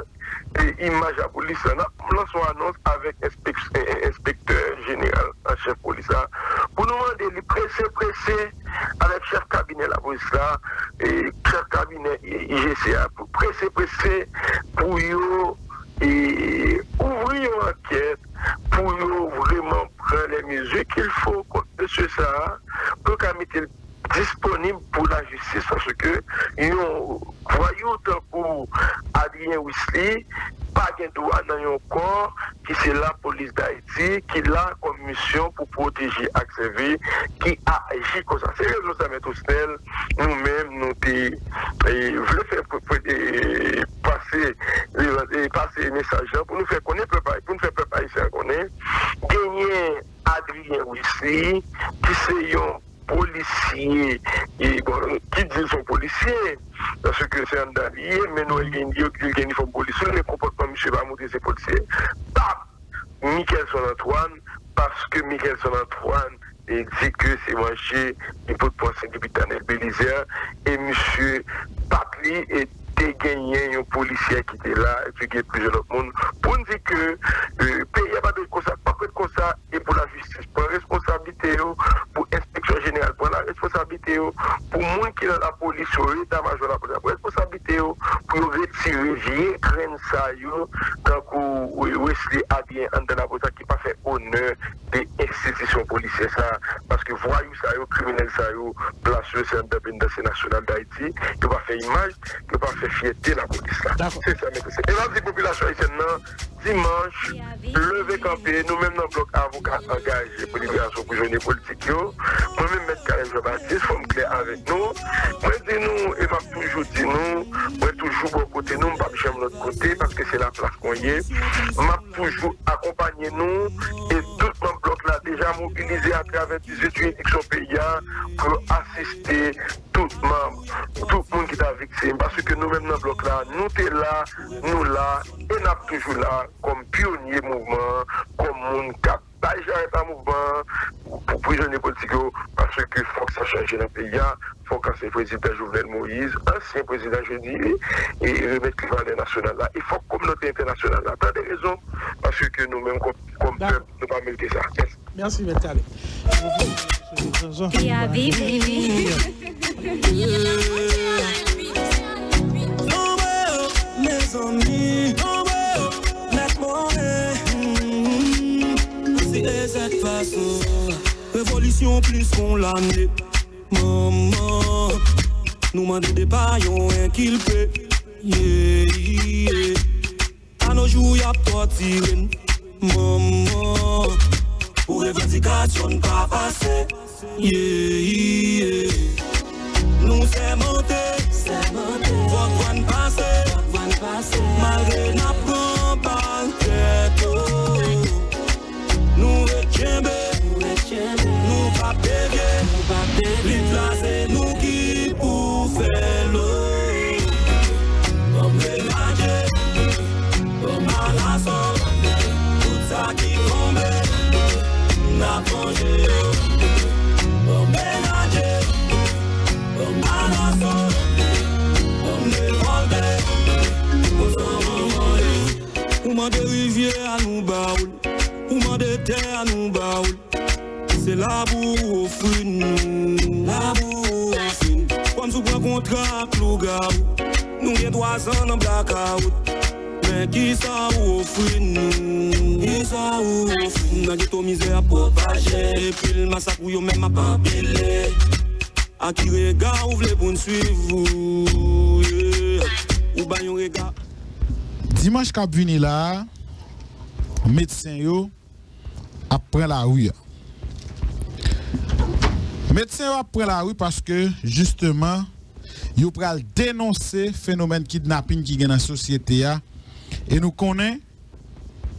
e imaj lapolis la. N ap lanse yon anons avèk enspek- e, e, enspektè jeneral an chèf polis la pou nou mande li prese, prese, avèk chèf kabinè lapolis la, e chèf kabinè I G C a, pou prese, prese, pou yo e, ouvri yon ankèt pou yo vrèman pran les mesures qu'il faut kont mesye sa a, pou yo ka mete l disponib pou lajistis, paske yon vwayou tankou Adrien Wisley pa gen dwa nan yon kò ki se Lapolis Dayiti, ki la kòm misyon pou pwoteje ak sèvi, ki aji konsa. Se rezon sa, Mèt Osnèl, nou menm, nou te, e, vle fè pre- pre- e, pase, e, pase mesaj lan pou nou fè konnen pèp ay- pou nou fè pèp ayisyen an konnen genyen Adrien Wisley, ki se yon polisye, e, bon, ki di l se yon polisye, paske se anndan li ye, men nou wè l gen, li gen inifòm polis sou li, men konpòtman misye pa montre se polisye. Pap! Michelson Antoine, paske Michelson Antoine e, di ke se manje li pot pou ansyen depite Anel Belizaire, e misye pap li e te genyen yon polisye ki te la, epi gen plizyè lòt moun, pou n di ke, e, peyi a pa dwe konsa, p ap ret konsa, e pou lajistis pran responsablite yo, pou enspeksyon jeneral pran la responsablite yo, pou moun ki nan lapolis yo, eta majò lapolis la pran responsablite yo, pou yo retire vye grenn sa yo, tankou Wesley Adrien anndan lapolis la ki pa fè onè de enstitisyon polisyè sa, paske vwayou sa yo, kriminèl sa yo, plas yo se anndan Penitansye Nasyonal Dayiti, yo pa fè imaj, yo pa fè fyète lapolis la. Dakò. Se sa, Mèt Osnèl. E m ap di popilasyon ayisyèn nan, dimanch, leve kanpe, nou menm nan Blòk Avoka Angaje pou Liberasyon Prizonye Politik yo, mwen menm Mèt Carel Jean Baptiste, fò m klè avèk nou, mwen di nou, e m ap toujou di nou, mwen toujou bò kote nou, m p ap janm lòt kote, paske se laplas mwen ye, m ap toujou akonpanye nou, e tout manm Blòk la deja mobilize atravè dizuit jiridiksyon peyi a pou yo asiste tout manm, tout moun ki ta viktim. Paske nou menm nan Blòk la, nou te la, nou la, e n ap toujou la kòm pyonye mouvman an, kòm moun k ap bay jarèt a mouvman an pou prizonye politik yo, paske fòk sa chanje nan peyi a, fòk ansyen prezidan Jovenel Moïse, ansyen prezidan, je dis, e remèt li valè nasyonal la, e fòk kominote entènasyonal la tande rezon, paske nou menm kòm, kòm pèp, nou pa merite sa. Mèsi. Mèsi, Mèt Kale. Zanzan. Pi a viv, viv. Mezanmi, mèt mwen, se ezak fason. Revolisyon plis kon lame. Manman, nou mande depa yon enkilpe. Yeah, yeah. A nos jours y ap tòtire n, manman. Pou revandikasyon n pa pase. Yeah, yeah. Nou sèmante, fòk vwa n pase. Malgre n ap pran bal tèt, oh. Nou ret kenbe, nou p ap devye. Lit la se nou ki pou fè l, oh. Ban m remadje, ban m alaso. Tout sa ki tonbe, n ap vanje yo. Ban m remadje, ban m alaso. Ban m revòlte, pou sa manman yo. Ou mande rivyè a, nou ba ou l. Ou mande tè a, nou ba ou l. Se labou ou ofri nou. Labou ou ofri n. Kòm si w pran kontra ak lougawou. Nou gen twazan nan blakawout. Men kisa ou ofri nou? Kisa ou ofri n? Nan geto mizè ap pwopaje. Epi l masak ou yo menm ap anpile. A ki rega ou vle pou n swiv ou? Yeah. Ou bay yon rega. Dimanch k ap vini la a, medsen yo ap pran lari a. Medsen yo ap pran lari paske, jisteman, yo pral denonse fenomèn kidnapin ki gen nan sosyete a. E nou konnen,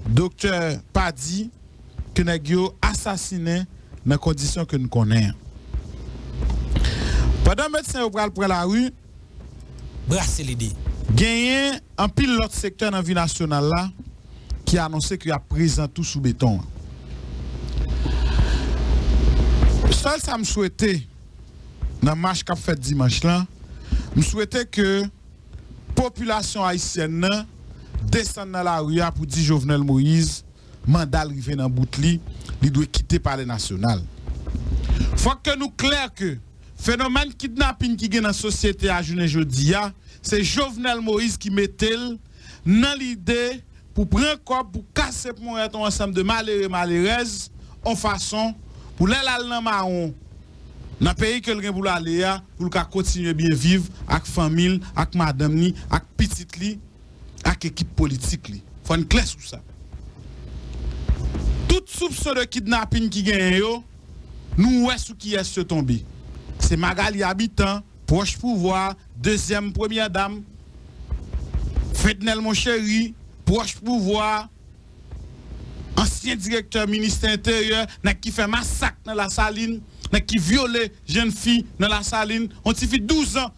doktè pa di ke nèg yo asasinen nan kondisyon ke n konnen an. Pandan medsen yo pral pran lari, brase lide. Genyen anpil lòt sektè nan vi nasyonal la ki anonse ke y ap prezan tou sou beton an. Sèl sa m swete nan mach k ap fèt dimanch lan, m swete ke popilasyon ayisyèn nan desann nan lari a pou di Jovenel Moïse, manda l rive nan bout li, li dwe kite Palè Nasyonal. Fòk ke nou klè ke fenomèn kidnapin ki gen nan sosyete a jounen jodi a, se Jovenel Moïse ki mete l nan lide pou pran kòb, pou kase ponyèt yon ansanm de malere, malerèz, yon fason pou lè l al nan mawon, nan peyi ke l gen pou l ale a, pou l ka kontinye byen viv ak fanmi l, ak madanm li, ak pitit li, ak ekip politik li. Fò n klè sou sa. Tout soupson de kidnapin ki genyen yo, nou wè sou kiyès yo tonbe. Se Magalie Habitant, pwòch pouvwa, dezyèm premyè dam, Fednel Monchéry, pwòch pouvwa, ansyen direktè ministè enteryè, nèg ki fè masak nan Lasalin, nèg ki vyole jenn fi nan Lasalin, yon tifi douz an,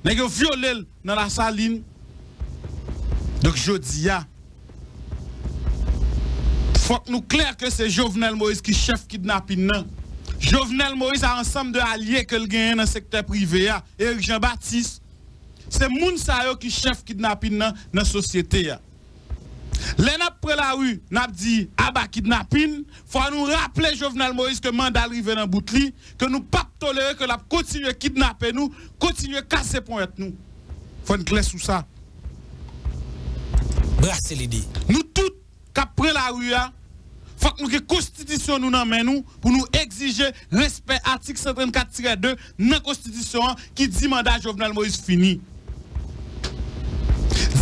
nèg yo vyole l nan Lasalin. Donk, jodi a, fòk nou klè ke se Jovenel Moïse ki chèf kidnapin nan. Jovenel Moïse a ansanm de alye ke l genyen nan sektè prive a, Eric Jean Baptiste. Se moun sa yo ki chèf kidnapin nan, nan sosyete a. Lè n ap pran lari, n ap di aba kidnapin, fò nou raple Jovenel Moïse ke manda l rive nan bout li, ke nou p ap tolere ke l ap kontinye kidnape nou, kontinye kase ponyèt nou. Fò n klè sou sa. Brase lide. Nou tout k ap pran lari a, fòk nou gen konstitisyon nou nan men nou pou nou egzije respè atik san trannkat tirè de nan konstitisyon an ki di manda Jovenel Moïse fini.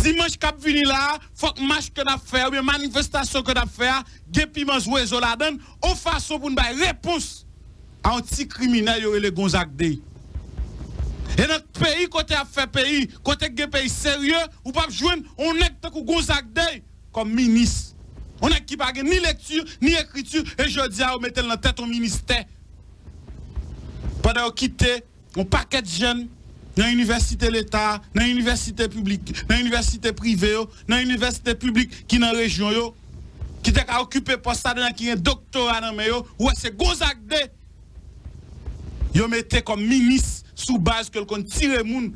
Dimanch k ap vini la a, fòk mach ke n ap fè a, oubyen manifestasyon ke n ap fè a, gen piman zwezo ladan l, yon fason pou n bay repons a yon ti kriminèl yo rele Gonzague Day. E nan peyi kote y ap fè peyi, kote k gen peyi serye, ou p ap jwenn yon nèg tankou Gonzague Day kòm minis. Yon nèg ki pa gen ni lekti, ni ekriti, e jodi a yo mete l nan tèt yon ministè. Pandan yo kite yon pakèt jèn nan inivèsite leta, nan inivèsite piblik, nan inivèsite prive yo, nan inivèsite piblik ki nan rejyon yo, ki te ka okipe pòs sa, ki gen doktora nan men yo, ou wè se Gonzague Day yo mete kòm minis sou baz ke l konn tire moun,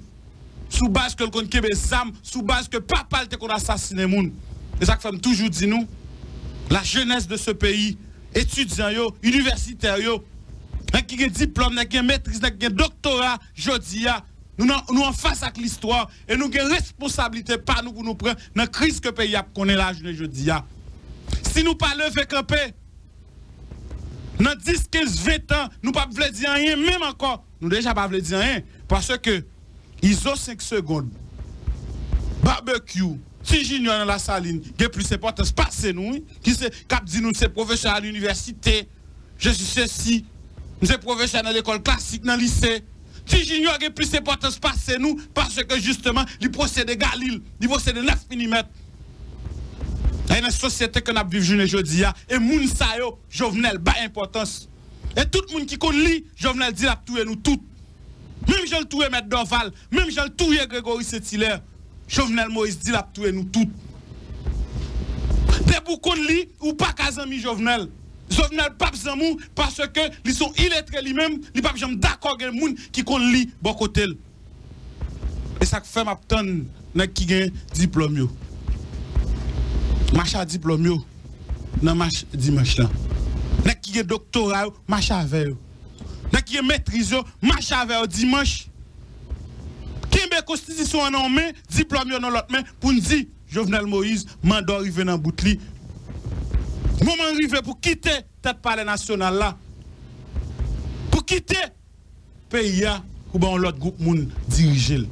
sou baz ke l konn kenbe zam, sou baz ke papa l te konn asasinen moun. E sa k fè m toujou di nou, la jeunesse de ce pays, etidyan yo, inivèsitè yo, nèg ki gen diplòm, nèg ki gen metriz, nèg ki gen doktora, jodi a, nou nan, nou anfas ak listwa e nou gen responsablite pa nou pou nou pran nan kriz ke peyi a ap konnen la jounen jodi a. Si nou pa leve kanpe, nan dis, kenz, ven tan, nou p ap vle di anyen menm ankò. Nou deja pa vle di anyen. Paske Izo senk segonn, Barbecue, Ti Junior nan Lasalin gen plis enpòtans pase nou, wi, ki se, k ap di nou se pwofesè a linivèsite, je suis ceci, m se pwofesè nan lekòl klasik, nan lise. Ti Junior gen plis enpòtans pase nou, paske jisteman, li posede Galil, li posede nèf milimèt. E nan sosyete ke n ap viv jounen jodi a, e moun sa yo, Jovenel bay enpòtans. E tout moun ki konn li, Jovenel di l ap touye nou tout. Menm jan l touye Mèt Dorval, menm jan l touye Gregory Saint-Hilaire, Jovenel Moïse di l ap touye nou tout. Depi w konn li, ou pa ka zanmi Jovenel. Jovenel p ap zanmi w paske li se yon iletre li menm, li p ap janm dakò gen moun ki konn li bò kote l. E sa k fè m ap tann nèg ki gen diplòm yo. Mach a diplòm yo nan mach dimanch lan. Nèg ki gen doktora yo, mach avè yo. Nèg ki gen metriz yo, mach avè yo dimanch. Kenbe konstitisyon an nan yon men, diplòm yo nan lòt men, pou n di Jovenel Moïse, manda w rive nan bout li. Moman rive pou kite tèt palè nasyonal la. Pou kite peyi a pou ban yon lòt gwoup moun dirije l.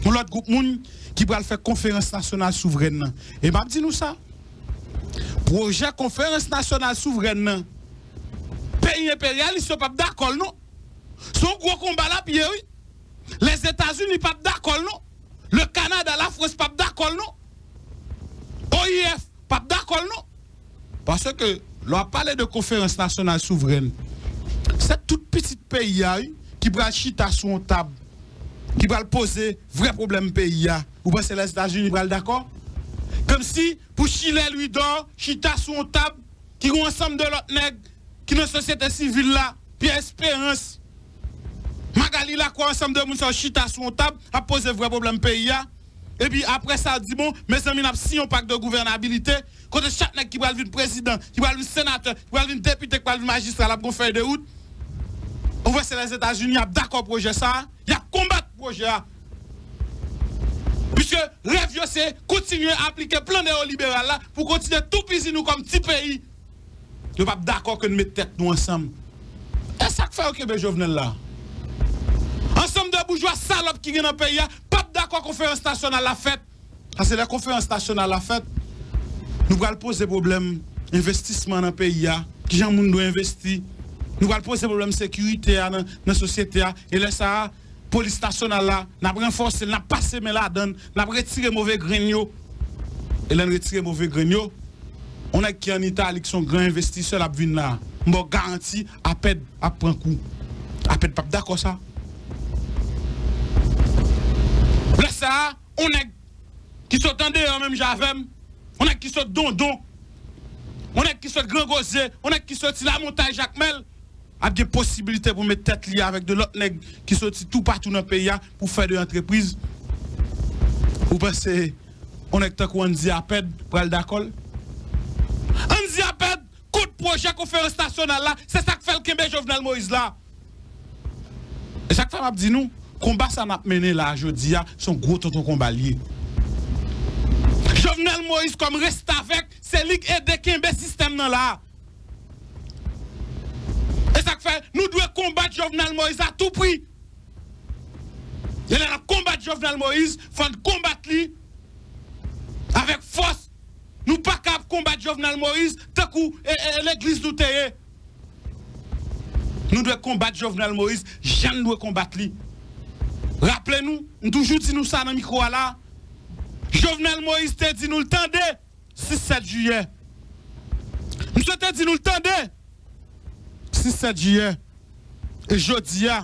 Yon lòt gwoup moun ki pral fè konferans nasyonal souvrèn nan. E m ap di nou sa, pwojè konferans nasyonal souvrèn nan, peyi enperyalis yo p ap dakò l non. Se yon gwo konba l ap ye, wi. Lèzetazini p ap dakò l non. Le Canada, Lafrans p ap dakò l non. O I F p ap dakò l non. Paske lè w ap pale de konferans nasyonal souvrèn, se tout pitit peyi a, wi, ki pral chita sou yon tab, ki pral poze vrè pwoblèm peyi a. Ou panse Lèzetazini pral dakò? Kòmsi pou Chilè Louidor chita sou yon tab ki gen yon ansanm de lòt nèg ki nan sosyete sivil la, Pierre Espérance, Magali Lacroix, ansanm de moun sa yo chita sou yon tab, ap poze vrè pwoblèm peyi a. Epi apre sa, di, bon, mezanmi, n ap siyen yon pak de gouvènabilite, kote chak nèg ki pral vin prezidan, ki pral vin senatè, ki pral vin depite, ki pral vin majistra, l ap gon fèy de wout. Ou wè, se Lèzetazini, y ap dakò pwojè sa a, y ap konbat pwojè a. Piske rèv yo se kontinye aplike plan neyoliberal la pou kontinye toupizi nou kòm ti peyi. Yo p ap dakò ke n met tèt nou ansanm. E sa k fè yo kenbe Jovenel la. Ansanm de boujwa salòp ki gen nan peyi a p ap dakò konferans nasyonal la fèt. Paske lè konferans nasyonal la fèt, nou pral poze pwoblèm envestisman nan peyi a, kijan moun dwe envesti. Nou pral poze pwoblèm sekirite a nan, nan sosyete a. E lè sa a, polis nasyonal la, n ap ranfòse l, n ap pase men ladan l, n ap retire move grenn yo. E lè n retire move grenn yo, yon nèg ki ann Itali, ki se yon gran envestisè, l ap vin la. M ba w garanti, APED ap pran kou. APED p ap dakò sa. Lè sa a, yon nèg ki sot andeyò menm jan avè m, yon nèg ki sot Dondon, yon nèg ki sot Gran Gozye, yon nèg ki soti Lamontay Jakmèl, ap gen posibilite pou met tèt li avèk de lòt nèg ki soti toupatou nan peyi a pou fè de antrepriz. Ou panse yon nèg tankou Andy Apèd pral dakò l? Andy Apèd kont pwojè konferans nasyonal la, se sa k fè l kenbe Jovenel Moïse la. E sa k fè m ap di nou, konba sa n ap mennen la a jodi a, se yon gwo tonton konba l ye. Jovenel Moïse kòm restavèk, se li k ede kenbe sistèm nan la a. E sa k fè nou dwe konbat Jovenel Moïse a tou pri. E lè n ap konbat Jovenel Moïse, fò n konbat li avèk fòs. Nou pa ka ap konbat Jovenel Moïse tankou e, e, e legliz nou te ye. Nou dwe konbat Jovenel Moïse jan n dwe konbat li. Raple nou, m toujou di nou sa nan mikwo a la, Jovenel Moïse te di nou l tande sis sèt jiyè. Misye te di nou l tande sis sèt jiyè. E jodi a,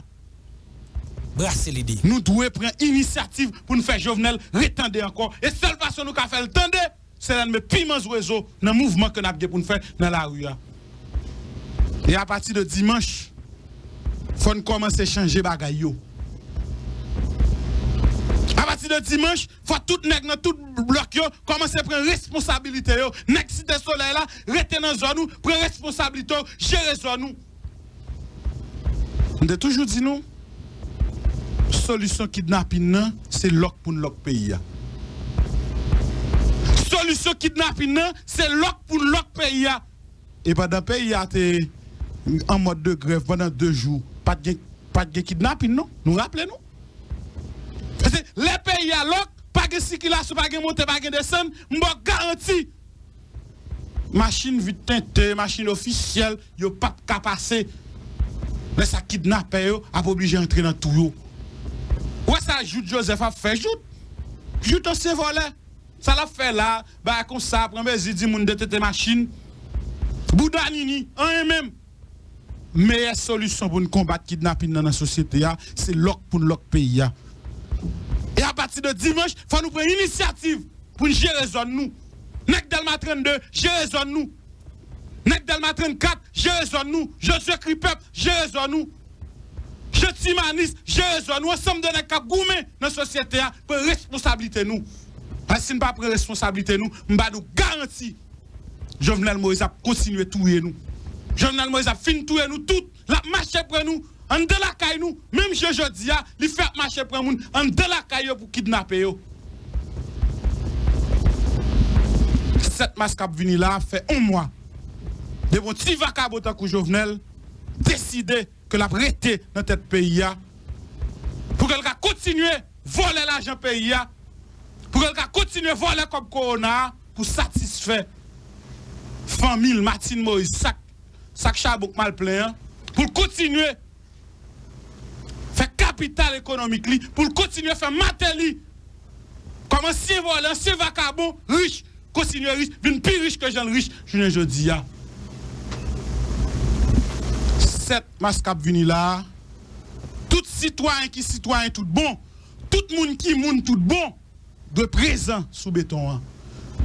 brase lide. Nou dwe pran inisyativ pou n fè Jovenel retande ankò. E sèl fason nou ka fè l tande, se lè n met piman zwezo nan mouvman ke n ap gen pou n fè nan lari a. E apati de dimanch, fò n kòmanse chanje bagay yo. Apati de dimanch, fò tout nèg nan tout blòk yo kòmanse pran responsabilite yo. Nèg Site Solèy la, rete nan zòn ou, pran responsabilite w, jere zòn ou. M te toujou di nou, solisyon kidnapin nan, se lòk pou n lòk peyi a. Solisyon kidnapin nan, se lòk pou n lòk peyi a. E pandan peyi a te an mòd de grèv pandan de jou, pa t gen, pa t gen kidnapin non. Nou raple nou. Paske lè peyi a lòk, pa gen sikilasyon, pa gen monte, pa gen desann, m ba w garanti. Machin vit tente, machin ofisyèl, yo p ap ka pase. Lè sa kidnapè yo ap oblije antre nan twou yo. Ou wè sa Jouthe Joseph ap fè? Jouthe, Jouthe ansyen vòlè. Sa l ap fè la, bagay konsa, pran mezi, di moun detente machin. Bouda nini, anyen menm. Meyè solisyon pou n konbat kidnapin nan nan sosyete a, se lòk pou n lòk peyi a. E apati de dimanch, fò nou pran inisyativ pou n jere zòn nou. Nèg Dèlma trannde, jere zòn nou. Nèg Dèlma trannkat, jere zòn nou. Josué Kripèp, jere zòn nou. Jean Timanis, jere zòn nou. Ansanm de nèg k ap goumen nan sosyete a, pran responsablite nou. Paske si n pa pran responsablite nou, m ba nou garanti, Jovenel Moïse ap kontinye touye nou. Jovenel Moïse ap fin touye nou tout. L ap mache pran nou anndan lakay nou. Menm jan jodi a, li fè ap mache pran moun anndan lakay yo pou kidnape yo. Sèt mas k ap vini la a fè yon mwa depi yon ti vakabon tankou Jovenel deside ke l ap rete nan tèt peyi a, pou ke l ka kontinye vòlè lajan peyi a, pou ke l ka kontinye vòlè kòb kowona a pou satisfè fanmi l, Martine Moïse, sak, sak chabon k mal plen an, pou l kontinye fè kapital ekonomik li, pou l kontinye fè Martelly kòm ansyen vòlè, ansyen vakabon, rich, kontinye rich, vin pi rich ke jan l rich jounen jodi a. Sèt mas k ap vini la a, tout sitwayen ki sitwayen tout bon, tout moun ki moun tout bon, dwe prezan sou beton an.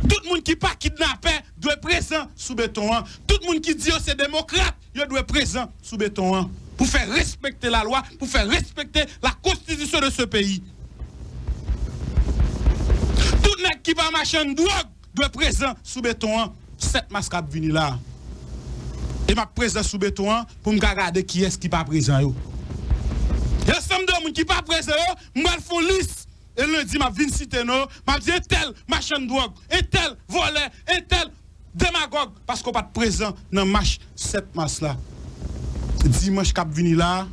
Tout moun ki pa kidnapè dwe prezan sou beton an. Tout moun ki di yo se demokrat, yo dwe prezan sou beton an. Pou fè respekte lalwa, pou fè respekte la constitution de ce pays. Tout nèg ki pa machann dwòg dwe prezan sou beton an. Sèt mas k ap vini la a. E m ap prezan sou beton an pou m ka gade kiyès ki pa prezan yo. E ansanm de moun ki pa prezan yo, m pral fè yon lis. E lendi, m ap vin site non yo, m ap di entèl machann dwòg, entèl vòlè, entèl demagòg, paske w pa t prezan nan mach sèt mas la. Dimanch k ap vini la a,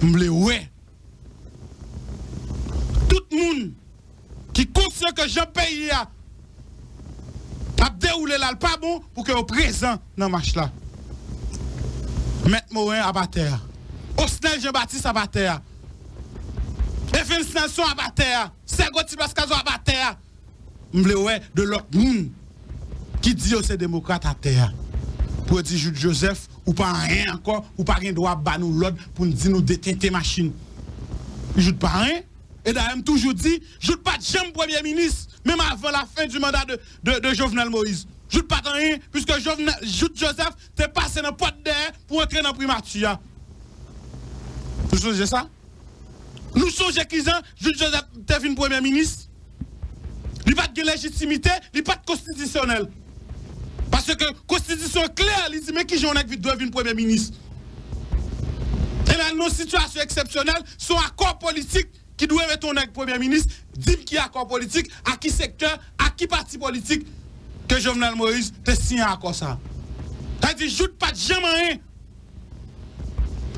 m vle wè tout moun ki konsyan ke jan peyi a ap dewoule la, l pa bon pou ke yo prezan nan mach la. Mèt Moren ap atè a. Osnel Jean Baptiste ap atè a. Evens Nelson ap atè a. Sègo Ti Plas Kazò ap atè a. M vle wè de lòt moun ki di yo se demokrat atè a. Pou yo di Jouthe Joseph, ou pa anyen ankò, ou pa gen dwa ap ba nou lòd pou n di nou detente machin. Jouthe pa anyen. E dayè, m toujou di, Jouthe pa t janm premye minis, menm avan la fin du mandat de, de, de Jovenel Moïse. Jouthe pa t anyen, puiske Jovenel, Jouthe Joseph te pase nan pòt dèyè pou antre nan primati a. Nou sonje sa? Nou sonje kijan Jouthe Joseph te vin premye minis? Li pa t gen lejitimite, li pa t konstitisyonèl. Paske konstitisyon an klè, li di men kijan yon nèg vin, dwe vin premye minis. E la, nan yon sitiyasyon eksepsyonèl, se yon akò politik ki dwe mete yon nèg premye minis, di m ki akò politik, a ki sektè, a ki pati politik ke Jovenel Moïse te siyen akò sa. Sa vle di, Jouthe pa t janm anyen.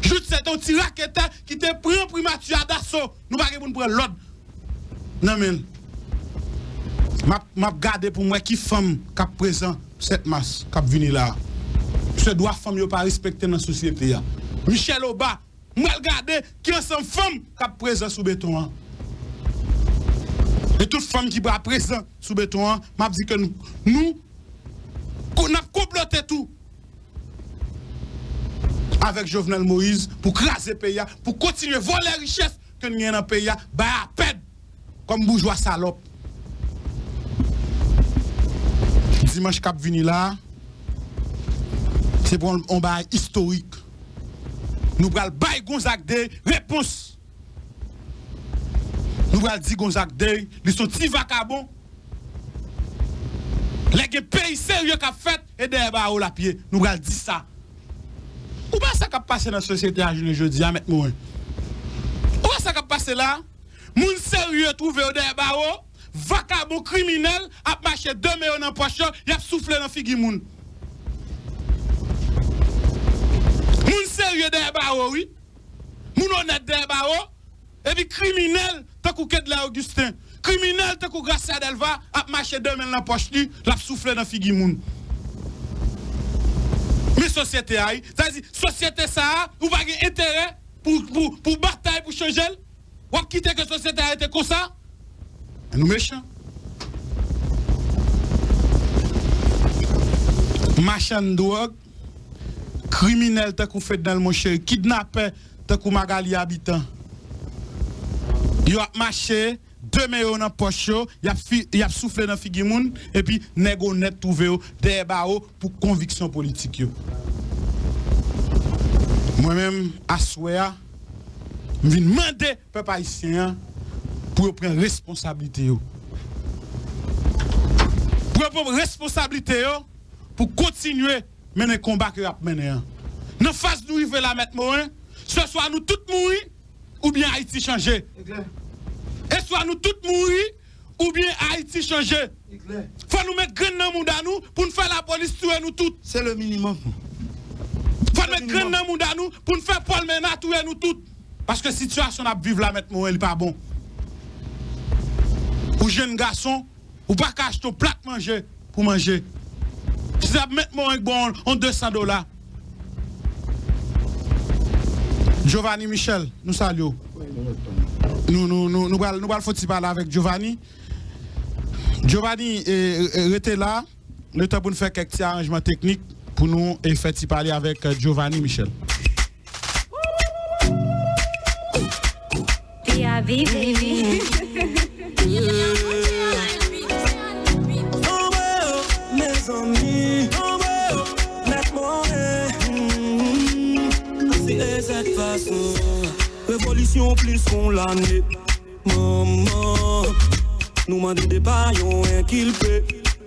Jouthe se te yon ti raketè ki te pran primati a daso. Nou pa gen pou n pran lòd nan men l. M ap, m ap gade pou m wè ki fanm k ap prezan sèt mas k ap vini la a. Paske dwa fanm yo pa respekte nan sosyete a. Michelle Obama, m pral gade ki ansanm fanm k ap prezan sou beton an. E tout fanm ki pral prezan sou beton an, m ap di ke nou, nou, ko-, n ap konplote tou avèk Jovenel Moïse pou kraze peyi a, pou kontinye vòlè richès ke n gen nan peyi a, bay apèd kòm boujwa salòp. Dimanch k ap vini la a, se pou yon, yon bagay istorik. Nou pral bay Gonzague Day repons. Nou pral di Gonzague Day, li se yon ti vakabon. Lè gen peyi serye k ap fèt, e dèyè bawo l ap ye. Nou pral di sa. Ou pa wè sa k ap pase nan sosyete a jounen jodi a, Mèt Moren? Ou wè sa k ap pase la? Moun serye twouve yo dèyè bawo, vakabon kriminèl ap mache de men yo nan pòch yo, y ap soufle nan figi moun. Moun serye dèyè bawo, wi. Moun onèt dèyè bawo, epi kriminèl tankou Kedley Augustin, kriminèl tankou Gracia Delva ap mache de men l nan pòch li, l ap soufle nan figi moun. Men sosyete a, wi. Sa vle di, sosyete sa a, ou pa gen enterè pou, pou, pou batay pou chanje l? W ap kite ke sosyete a rete konsa? Nou mechan. Machann dwòg, kriminèl tankou Fednel Monchery, kidnapè tankou Magalie Habitant. Yo ap mache, de men yo nan pòch yo, y ap fi-, y ap soufle nan figi moun, epi nèg onèt twouve yo dèyè bawo pou konviksyon politik yo. Mwen menm, aswè a, m vin mande pèp ayisyen an pou yo pran responsablite yo. Pou yo pran responsablite yo pou kontinye mennen konba ke y ap mennen an. Nan faz nou rive la, Mèt Moren, se swa nou tout mouri, oubyen Ayiti chanje. E swa nou tout mouri, oubyen Ayiti chanje. Fò nou met grenn nan mouda nou pou n fè lapolis touye nou tout. Se le minimum. Fò n met grenn nan mouda nou pou n fè Paul Menard touye nou tout. Paske sitiyasyon n ap viv la, Mèt Moren, li pa bon. Ou jenn gason, ou pa ka achte yon plat manje pou manje. Si se ap Mèt Moren k ba w yon de san dola. Giovanni Michel, nou salye w. Nou, nou, nou, nou pral, nou pral fè yon ti pale avèk Giovanni. Giovanni, e, e, rete la, letan pou n fè kèk ti aranjman teknik pou nou, e, fè ti pale avèk, e, Giovanni Michel. P A V, baby. Anmwe, mezanmi, anmwe, Mèt Moren. Se egzak fason. Revolisyon plis yon lane. Manman, nou mande depa yon enkilpe.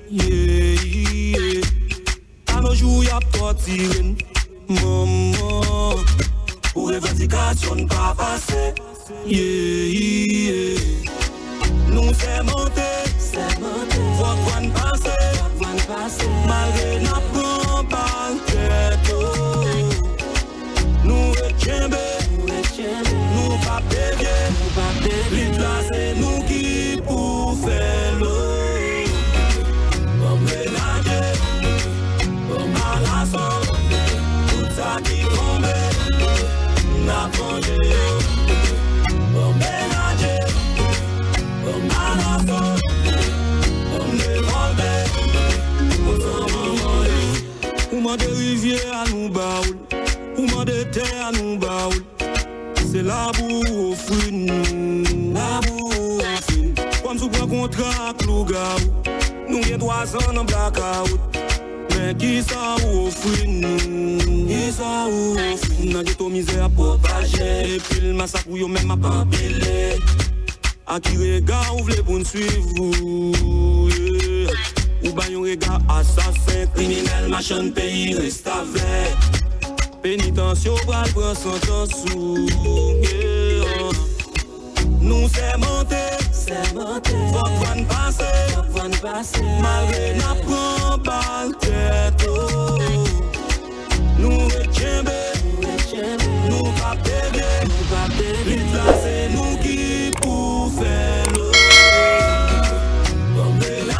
Yeah, yeah. Tanojou y ap tòtire n. Manman, pou revandikasyon n pa pase. Yeah, yeah. Nou sèmante, fòk vwa n pase. Malgre n ap pran bal tèt yo. Nou ret kenbe, nou p ap devye. Lit la se nou ki pou fè l. Ban m menaje, ban m alaso. Tout sa ki tonbe, n ap vanje yo. Ban m menaje, ban m alaso. Ban m devòlte, konsa manman yo. Ou mande rivyè a, nou ba w l. Ou mande tè a, nou ba w l. Se labou ou ofri n. Labou ou ofri n. Kòm si w pran kontra ak lougawou. Nou gen twazan nan blakawout. Men kisa ou ofri n? Kisa ou ofri n? Nan geto mizè ap pwopaje. Epi l masak ou yo menm ap anpile. A ki rega ou vle pou n swiv ou, yeah. Ou bay yon rega asasen, kriminèl, machann peyi, restavèk. Penitansye w pral pran santans ou, yeah. Nou sèmante, fòk vwa n pase. Malgre n ap pran bal tèt